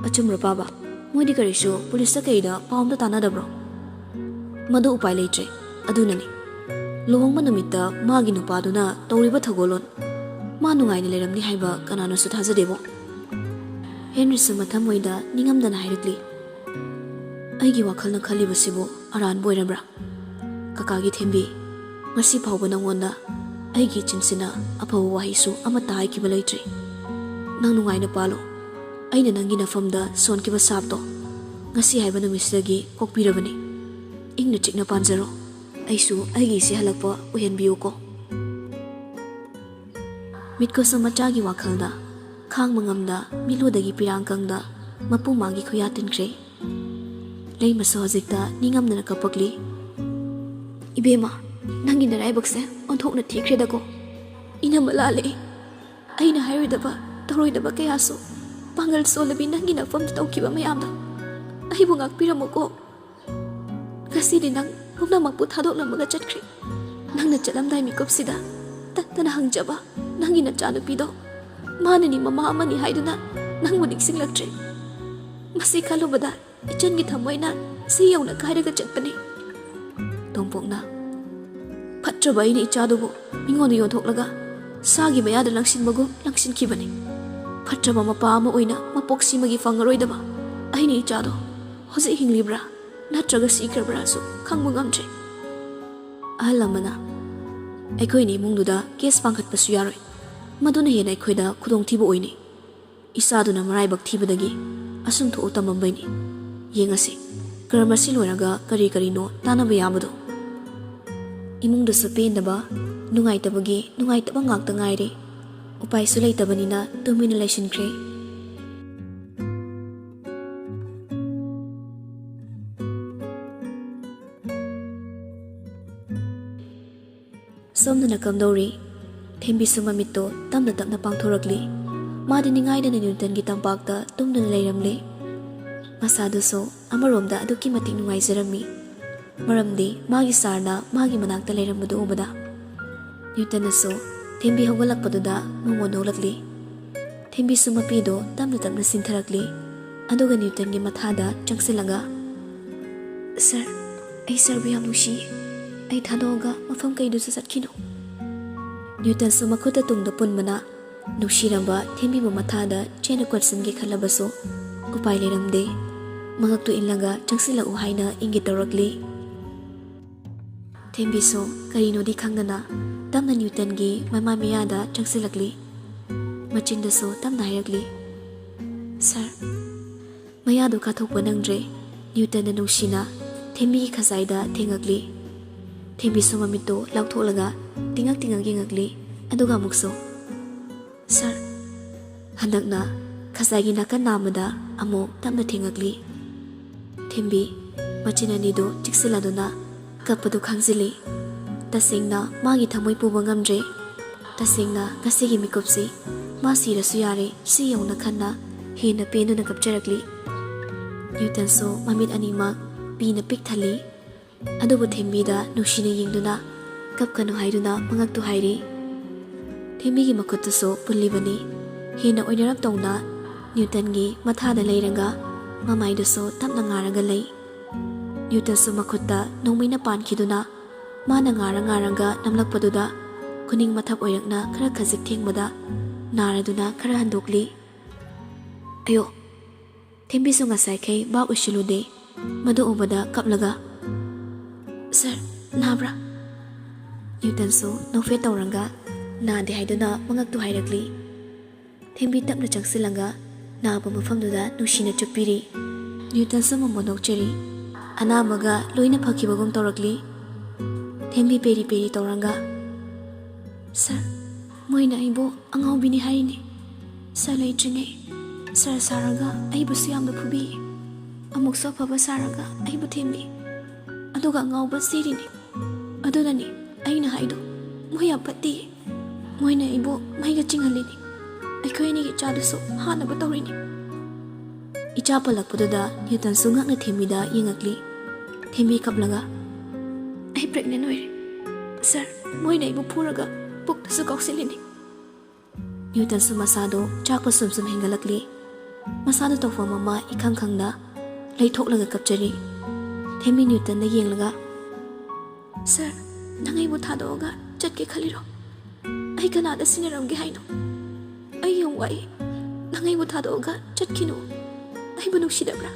"ꯑꯆꯨꯝꯕ꯭ꯔꯣ ꯄꯥꯕ? ꯃꯣꯏꯗꯤ ꯀꯔꯤꯁꯨ ꯄꯨꯂꯤꯁꯇ ꯀꯩꯗ ꯄꯥꯎ ꯑꯝꯇ ꯇꯥꯟꯅꯗꯕ꯭ꯔꯣ?" "ꯃꯗꯨ ꯎꯄꯥꯏ ꯂꯩꯇ꯭ꯔꯦ꯫ ꯑꯗꯨꯅꯅꯤ, ꯂꯨꯍꯣꯡꯕ ꯅꯨꯃꯤꯠꯇ ꯃꯥꯒꯤ ꯅꯨꯄꯥꯗꯨꯅ ꯇꯧꯔꯤꯕ ꯊꯧꯒꯜꯂꯣꯟ꯫ ꯃꯥ ꯅꯨꯡꯉꯥꯏꯅ ꯂꯩꯔꯝꯅꯤ ꯍꯥꯏꯕ ꯀꯅꯥꯅꯁꯨ ꯊꯥꯖꯗꯦꯕꯣ꯫" ꯍꯦꯟꯔꯤꯁꯨ ꯃꯊꯃꯣꯏꯗ ꯅꯤꯡꯉꯝꯗꯅ ꯍꯥꯏꯔꯛꯂꯤ, "ꯑꯩꯒꯤ ꯋꯥꯈꯜꯅ ꯈꯜꯂꯤꯕꯁꯤꯕꯨ ꯑꯔꯥꯟꯕ ꯑꯣꯏꯔꯕ꯭ꯔꯥ? ꯀꯀꯥꯒꯤ ꯊꯦꯝꯕꯤ, ꯉꯁꯤ ꯐꯥꯎꯕ ꯅꯉꯣꯟꯗ ꯑꯩꯒꯤ ꯏꯆꯤꯟꯁꯤꯅ ꯑꯐꯕ ꯋꯥꯍꯩꯁꯨ ꯑꯃꯠꯇ ꯍꯥꯏꯈꯤꯕ ꯂꯩꯇ꯭ꯔꯤ꯫ ꯅꯪ ꯅꯨꯡꯉꯥꯏꯅ ꯄꯥꯜꯂꯣ꯫ ꯑꯩꯅ ꯅꯪꯒꯤ ꯅꯐꯝꯗ ꯁꯣꯟꯈꯤꯕ ꯁꯥꯞꯇꯣ ꯉꯁꯤ ꯍꯥꯏꯕ ꯅꯨꯃꯤꯠꯁꯤꯗꯒꯤ ꯀꯣꯛꯄꯤꯔꯕꯅꯤ꯫ ꯏꯪꯅ ꯆꯤꯛꯅ ꯄꯥꯟꯖꯔꯣ꯫ ꯑꯩꯁꯨ ꯑꯩꯒꯤ ꯏꯆꯦ ꯍꯜꯂꯛꯄ ꯑꯣꯏꯍꯟꯕꯤꯌꯨꯀꯣ꯫" ꯃꯤꯠꯀꯨꯁꯨꯝ ꯃꯆꯥꯒꯤ ꯋꯥꯈꯜꯗ ꯈꯥꯡꯕ ꯉꯝꯗ ꯃꯤꯠꯂꯨꯗꯒꯤ ꯄꯤꯔꯥꯡ ꯀꯪꯗ ꯃꯄꯨ ꯃꯥꯒꯤ ꯈꯨꯌꯥ ꯇꯤꯟꯈ꯭ꯔꯦ꯫ ꯂꯩꯃꯁꯨ ꯍꯧꯖꯤꯛꯇ ꯅꯤꯡꯉꯝꯗꯅ ꯀꯞꯄꯛꯂꯤ꯫ "ꯏꯕꯦꯝꯃ, ꯅꯪꯒꯤ ꯅꯔꯥꯏꯕꯛꯁꯦ ꯑꯣꯟꯊꯣꯛꯅ ꯊꯤꯈ꯭ꯔꯦꯗꯀꯣ꯫ ꯏꯅꯝꯃ ꯂꯥꯜꯂꯦ꯫ ꯑꯩꯅ ꯍꯥꯏꯔꯣꯏꯗꯕ, ꯇꯧꯔꯣꯏꯗꯕ ꯀꯌꯥꯁꯨ ꯄꯥꯡꯒꯜ ꯁꯣꯜꯂꯕꯤ ꯅꯪꯒꯤ ꯅꯐꯝꯗ ꯇꯧꯈꯤꯕ ꯃꯌꯥꯝꯗꯣ ꯑꯩꯕꯨ ꯉꯥꯛꯄꯤꯔꯝꯃꯨꯀꯣ꯫ ꯉꯁꯤꯗꯤ ꯅꯪ ꯄꯨꯝꯅꯃꯛꯄꯨ ꯊꯥꯗꯣꯛꯂꯝꯃꯒ ꯆꯠꯈ꯭ꯔꯦ꯫ ꯅꯪꯅ ꯆꯠꯂꯝꯗꯥꯏ ꯃꯤꯀꯨꯞꯁꯤꯗ ꯇꯠꯇꯅ ꯍꯪꯖꯕ ꯅꯪꯒꯤ ꯅꯆꯥꯅꯨꯄꯤꯗꯣ, ꯃꯥꯅꯅꯤ ꯃꯃꯥ ꯑꯃꯅꯤ ꯍꯥꯏꯗꯨꯅ ꯅꯪꯕꯨ ꯅꯤꯡꯁꯤꯡꯂꯛꯇ꯭ꯔꯦ꯫ ꯃꯁꯤ ꯈꯜꯂꯨꯕꯗ ꯏꯆꯟꯒꯤ ꯊꯃꯣꯏꯅ ꯁꯤ ꯌꯧꯅ ꯀꯥꯏꯔꯒ ꯆꯠꯄꯅꯤ꯫ ꯇꯣꯝꯄꯣꯛꯅ, "ꯐꯠꯇ꯭ꯔꯕ ꯑꯩꯅ ꯏꯆꯥꯗꯨꯕꯨ ꯃꯤꯉꯣꯟꯗ ꯌꯣꯟꯊꯣꯛꯂꯒ ꯁꯥꯒꯤ ꯃꯌꯥꯗ ꯂꯪꯁꯤꯟꯕꯒꯨꯝ ꯂꯪꯁꯤꯟꯈꯤꯕꯅꯤ꯫ ꯐꯠꯇ꯭ꯔꯕ ꯃꯄꯥ ꯑꯃ ꯑꯣꯏꯅ ꯃꯄꯣꯛꯁꯤꯃꯒꯤ ꯐꯪꯉꯔꯣꯏꯗꯕ ꯑꯩꯅ ꯏꯆꯥꯗꯣ ꯍꯧꯖꯤꯛ ꯍꯤꯡꯂꯤꯕ꯭ꯔꯥ ꯅꯠꯇ꯭ꯔꯒ ꯁꯤꯈ꯭ꯔꯕ꯭ꯔꯥꯁꯨ ꯈꯪꯕ ꯉꯝꯗ꯭ꯔꯦ꯫" ꯑꯍꯜ ꯑꯃꯅ, "ꯑꯩꯈꯣꯏꯅ ꯏꯃꯨꯡꯗꯨꯗ ꯀꯦꯁ ꯄꯥꯡꯈꯠꯄꯁꯨ ꯌꯥꯔꯣꯏ꯫ ꯃꯗꯨꯅ ꯍꯦꯟꯅ ꯑꯩꯈꯣꯏꯗ ꯈꯨꯗꯣꯡꯊꯤꯕ ꯑꯣꯏꯅꯤ꯫ ꯏꯆꯥꯗꯨꯅ ꯃꯔꯥꯏꯕꯛ ꯊꯤꯕꯗꯒꯤ ꯑꯁꯨꯝ ꯊꯣꯛꯎ ꯇꯝꯃꯝꯕꯩꯅꯤ꯫ ꯌꯦꯡꯉꯁꯤ, ꯀꯔꯃꯁꯤ ꯂꯣꯏꯔꯒ ꯀꯔꯤ ꯀꯔꯤꯅꯣ ꯇꯥꯟꯅꯕ ꯌꯥꯕꯗꯣ꯫" ꯏꯃꯨꯡꯗꯁꯨ ꯄꯦꯟꯗꯕ, ꯅꯨꯡꯉꯥꯏꯇꯕꯒꯤ ꯅꯨꯡꯉꯥꯏꯇꯕ ꯉꯥꯛꯇ ꯉꯥꯏꯔꯦ꯫ ꯎꯄꯥꯏꯁꯨ ꯂꯩꯇꯕꯅꯤꯅ ꯇꯨꯃꯤꯟꯅ ꯂꯩꯁꯤꯟꯈ꯭ꯔꯦ꯫ ꯁꯣꯝꯗꯅ ꯀꯝꯗꯧꯔꯤ? ꯊꯦꯝꯕꯤꯁꯨ ꯃꯃꯤꯠꯇꯣ ꯇꯞꯅ ꯇꯞꯅ ꯄꯥꯡꯊꯣꯔꯛꯂꯤ꯫ ꯃꯥꯗꯤ ꯅꯤꯡꯉꯥꯏꯗꯅ ꯅ꯭ꯌꯨꯇꯟꯒꯤ ꯇꯝꯄꯥꯛꯇ ꯇꯨꯝꯗꯨꯅ ꯂꯩꯔꯝꯂꯦ꯫ ꯃꯁꯥꯗꯨꯁꯨ ꯑꯃꯔꯣꯝꯗ ꯑꯗꯨꯛꯀꯤ ꯃꯇꯤꯛ ꯅꯨꯡꯉꯥꯏꯖꯔꯝꯃꯤ꯫ ꯃꯔꯝꯗꯤ ꯃꯥꯒꯤ ꯁꯥꯔꯅ ꯃꯥꯒꯤ ꯃꯅꯥꯛꯇ ꯂꯩꯔꯝꯕꯗꯨ ꯎꯕꯗ꯫ ꯅ꯭ꯌꯨꯇꯟꯅꯁꯨ ꯊꯦꯝꯕꯤ ꯍꯧꯒꯠꯂꯛꯄꯗꯨꯗ ꯃꯃꯣꯟ ꯅꯣꯛꯂꯛꯂꯤ꯫ ꯊꯦꯝꯕꯤꯁꯨ ꯃꯄꯤꯗꯣ ꯇꯞꯅ ꯇꯞꯅ ꯆꯤꯟꯊꯔꯛꯂꯤ꯫ ꯑꯗꯨꯒ ꯅ꯭ꯌꯨꯇꯟꯒꯤ ꯃꯊꯥꯗ ꯆꯪꯁꯤꯜꯂꯒ, "ꯁꯥꯔ, ꯑꯩ ꯁꯥꯔꯕꯨ ꯌꯥꯝ ꯅꯨꯡꯁꯤꯌꯦ꯫ ꯑꯩ ꯊꯥꯗꯣꯛꯑꯒ ꯃꯐꯝ ꯀꯩꯗꯁꯨ ꯆꯠꯈꯤꯅꯨ꯫" ꯅ꯭ꯌꯨꯇꯟꯁꯨ ꯃꯈꯨꯠꯇ ꯇꯨꯡꯗ ꯄꯨꯟꯕꯅ ꯅꯨꯡꯁꯤꯔꯝꯕ ꯊꯦꯝꯕꯤꯕꯨ ꯃꯊꯥꯗ ꯆꯦꯠꯅ ꯀꯣꯠꯁꯤꯟꯒꯦ ꯈꯜꯂꯕꯁꯨ ꯎꯄꯥꯏ ꯂꯩꯔꯝꯗꯦ꯫ ꯃꯉꯛꯇꯨ ꯏꯜꯂꯒ ꯆꯪꯁꯤꯜꯂꯛꯎ ꯍꯥꯏꯅ ꯏꯪꯒꯤꯠ ꯇꯧꯔꯛꯂꯤ꯫ ꯊꯦꯝꯕꯤꯁꯨ ꯀꯔꯤꯅꯣꯗꯤ ꯈꯪꯗꯅ ꯇꯞꯅ ꯅ꯭ꯌꯨꯇꯟꯒꯤ ꯃꯃꯥꯏ ꯃꯌꯥꯗ ꯆꯪꯁꯤꯜꯂꯛꯂꯤ꯫ ꯃꯆꯤꯟꯗꯁꯨ ꯇꯞꯅ ꯍꯥꯏꯔꯛꯂꯤ, "ꯁꯥꯔ꯫" ꯃꯌꯥꯗꯨ ꯀꯥꯊꯣꯛꯄ ꯅꯪꯗ꯭ꯔꯦ꯫ ꯅ꯭ꯌꯨꯇꯟꯅ ꯅꯨꯡꯁꯤꯅ ꯊꯦꯝꯕꯤꯒꯤ ꯈꯖꯥꯏꯗ ꯊꯦꯡꯉꯛꯂꯤ꯫ ꯊꯦꯝꯕꯤꯁꯨ ꯃꯃꯤꯠꯇꯨ ꯂꯥꯎꯊꯣꯛꯂꯒ ꯇꯤꯡꯉꯛ ꯇꯤꯡꯉꯛ ꯌꯦꯡꯉꯛꯂꯤ꯫ ꯑꯗꯨꯒ ꯑꯃꯨꯛꯁꯨ, "ꯁꯥꯔ꯫" ꯍꯟꯗꯛꯅ ꯈꯖꯥꯏꯒꯤ ꯅꯥꯀꯟ ꯅꯥꯝꯃꯗ ꯑꯃꯨꯛ ꯇꯞꯅ ꯊꯦꯡꯉꯛꯂꯤ꯫ ꯊꯦꯝꯕꯤ ꯃꯆꯤꯟ ꯑꯅꯤꯗꯨ ꯆꯤꯛꯁꯤꯜꯂꯗꯨꯅ ꯀꯞꯄꯗꯨ ꯈꯥꯡꯖꯤꯜꯂꯤ꯫ ꯇꯁꯦꯡꯅ ꯃꯥꯒꯤ ꯊꯃꯣꯏ ꯄꯨꯕ ꯉꯝꯗ꯭ꯔꯦ꯫ ꯇꯁꯦꯡꯅ ꯉꯁꯤꯒꯤ ꯃꯤꯀꯨꯞꯁꯤ ꯃꯥ ꯁꯤꯔꯁꯨ ꯌꯥꯔꯦ, ꯁꯤ ꯌꯧꯅ ꯈꯟꯅ ꯍꯦꯟꯅ ꯄꯦꯟꯗꯨꯅ ꯀꯞꯆꯔꯛꯂꯤ꯫ ꯅ꯭ꯌꯨꯇꯟꯁꯨ ꯃꯃꯤꯠ ꯑꯅꯤꯃꯛ ꯄꯤꯅ ꯄꯤꯛ ꯊꯜꯂꯤ꯫ ꯑꯗꯨꯕꯨ ꯊꯦꯝꯕꯤꯗ ꯅꯨꯡꯁꯤꯅ ꯌꯦꯡꯗꯨꯅ ꯀꯞꯀꯅꯨ ꯍꯥꯏꯗꯨꯅ ꯃꯉꯛꯇꯨ ꯍꯥꯏꯔꯤ꯫ ꯊꯦꯝꯕꯤꯒꯤ ꯃꯈꯨꯠꯇꯨꯁꯨ ꯄꯨꯜꯂꯤꯕꯅꯤ꯫ ꯍꯦꯟꯅ ꯑꯣꯏꯅꯔꯞ ꯇꯧꯅ ꯅ꯭ꯌꯨꯇꯟꯒꯤ ꯃꯊꯥꯗ ꯂꯩꯔꯒ ꯃꯃꯥꯏꯗꯨꯁꯨ ꯇꯞꯅ ꯉꯥꯔꯒ ꯂꯩ꯫ ꯅ꯭ꯌꯨꯇꯟꯁꯨ ꯃꯈꯨꯠꯇ ꯅꯣꯡꯃꯩꯅ ꯄꯥꯟꯈꯤꯗꯨꯅ ꯃꯥꯅ ꯉꯥꯔ ꯉꯥꯔꯒ ꯅꯝꯂꯛꯄꯗꯨꯗ ꯈꯨꯅꯤꯡ ꯃꯊꯛ ꯑꯣꯏꯔꯛꯅ ꯈꯔ ꯈꯖꯤꯛ ꯊꯦꯡꯕꯗ ꯅꯥꯔꯗꯨꯅ ꯈꯔ ꯍꯟꯗꯣꯛꯂꯤ꯫ ꯑꯌꯣ! ꯊꯦꯝꯕꯤꯁꯨ ꯉꯁꯥꯏꯈꯩ ꯚꯥꯞ ꯑꯣꯏꯁꯤꯜꯂꯨꯗꯦ꯫ ꯃꯗꯨ ꯎꯕꯗ ꯀꯞꯂꯒ, "ꯁꯥꯔ, ꯅꯥꯕ꯭ꯔꯥ?" ꯅ꯭ꯌꯨꯇꯟꯁꯨ ꯅꯣꯛꯐꯦꯠ ꯇꯧꯔꯒ ꯅꯥꯗꯦ ꯍꯥꯏꯗꯨꯅ ꯃꯉꯛꯇꯨ ꯍꯥꯏꯔꯛꯂꯤ꯫ ꯊꯦꯝꯕꯤ ꯇꯞꯅ ꯆꯪꯁꯤꯜꯂꯒ ꯅꯥꯕ ꯃꯐꯝꯗꯨꯗ ꯅꯨꯡꯁꯤꯅ ꯆꯨꯞꯄꯤꯔꯤ꯫ ꯅ꯭ꯌꯨꯇꯟꯁꯨ ꯃꯃꯣꯟ ꯅꯣꯛꯆꯔꯤ꯫ ꯑꯅꯥꯕꯒ ꯂꯣꯏꯅ ꯐꯈꯤꯕꯒꯨꯝ ꯇꯧꯔꯛꯂꯤ꯫ ꯊꯦꯝꯕꯤ ꯄꯦꯔꯤ ꯄꯦꯔꯤ ꯇꯧꯔꯒ, "ꯁꯥꯔ, ꯃꯣꯏꯅ ꯑꯩꯕꯨ ꯑꯉꯥꯎꯕꯤꯅꯤ ꯍꯥꯏꯔꯤꯅꯤ꯫ ꯁꯥꯔ ꯂꯩꯇ꯭ꯔꯤꯉꯩ ꯁꯥꯔ ꯁꯥꯔꯒ ꯑꯩꯕꯨꯁꯨ ꯌꯥꯝꯅ ꯐꯨꯕꯤ꯫ ꯑꯃꯨꯛꯁꯨ ꯑꯐꯕ ꯁꯥꯔꯒ ꯑꯩꯕꯨ ꯊꯦꯝꯃꯤ꯫ ꯑꯗꯨꯒ ꯑꯉꯥꯎꯕ ꯆꯦꯔꯤꯅꯤ꯫ ꯑꯗꯨꯅꯅꯤ ꯑꯩꯅ ꯍꯥꯏꯗꯣ, ꯃꯣꯏ ꯌꯥꯝ ꯐꯠꯇꯦ꯫ ꯃꯣꯏꯅ ꯑꯩꯕꯨ ꯃꯩꯒ ꯆꯤꯡꯍꯜꯂꯤꯅꯤ꯫ ꯑꯩꯈꯣꯏ ꯑꯅꯤꯒꯤ ꯏꯆꯥꯗꯨꯁꯨ ꯍꯥꯠꯅꯕ ꯇꯧꯔꯤꯅꯤ꯫" ꯏꯆꯥ ꯄꯜꯂꯛꯄꯗꯨꯗ ꯅ꯭ꯌꯨꯇꯟꯁꯨ ꯉꯛꯅ ꯊꯦꯝꯕꯤꯗ ꯌꯦꯡꯉꯛꯂꯤ꯫ ꯊꯦꯝꯕꯤ ꯀꯞꯂꯒ, "ꯑꯩ ꯄ꯭ꯔꯦꯒꯅꯦꯟ ꯑꯣꯏꯔꯦ꯫ ꯁꯥꯔ, ꯃꯣꯏꯅ ꯑꯩꯕꯨ ꯐꯨꯔꯒ ꯄꯨꯛꯇꯁꯨ ꯀꯥꯎꯁꯤꯜꯂꯤꯅꯤ꯫" ꯅ꯭ꯌꯨꯇꯟꯁꯨ ꯃꯁꯥꯗꯣ ꯆꯥꯛꯄ ꯁꯨꯝ ꯁꯨꯝ ꯍꯦꯟꯒꯠꯂꯛꯂꯤ꯫ ꯃꯁꯥꯗꯣ ꯇꯧꯐꯝ ꯑꯃ ꯏꯈꯪ ꯈꯪꯗ ꯂꯩꯊꯣꯛꯂꯒ ꯀꯞꯆꯔꯤ꯫ ꯊꯦꯝꯕꯤ ꯅ꯭ꯌꯨꯇꯟꯗ ꯌꯦꯡꯂꯒ, "ꯁꯥꯔ, ꯅꯪ ꯑꯩꯕꯨ ꯊꯥꯗꯣꯛꯑꯒ ꯆꯠꯀꯦ ꯈꯜꯂꯤꯔꯣ? ꯑꯩ ꯀꯅꯥꯗ ꯁꯤꯟꯅꯔꯝꯒꯦ ꯍꯥꯏꯅꯣ? ꯑꯩ ꯌꯥꯝ ꯋꯥꯏ꯫ ꯅꯪ ꯑꯩꯕꯨ ꯊꯥꯗꯣꯛꯑꯒ ꯆꯠꯈꯤꯅꯨ꯫ ꯑꯩꯕꯨ ꯅꯨꯡꯁꯤꯗꯕ꯭ꯔꯥ?"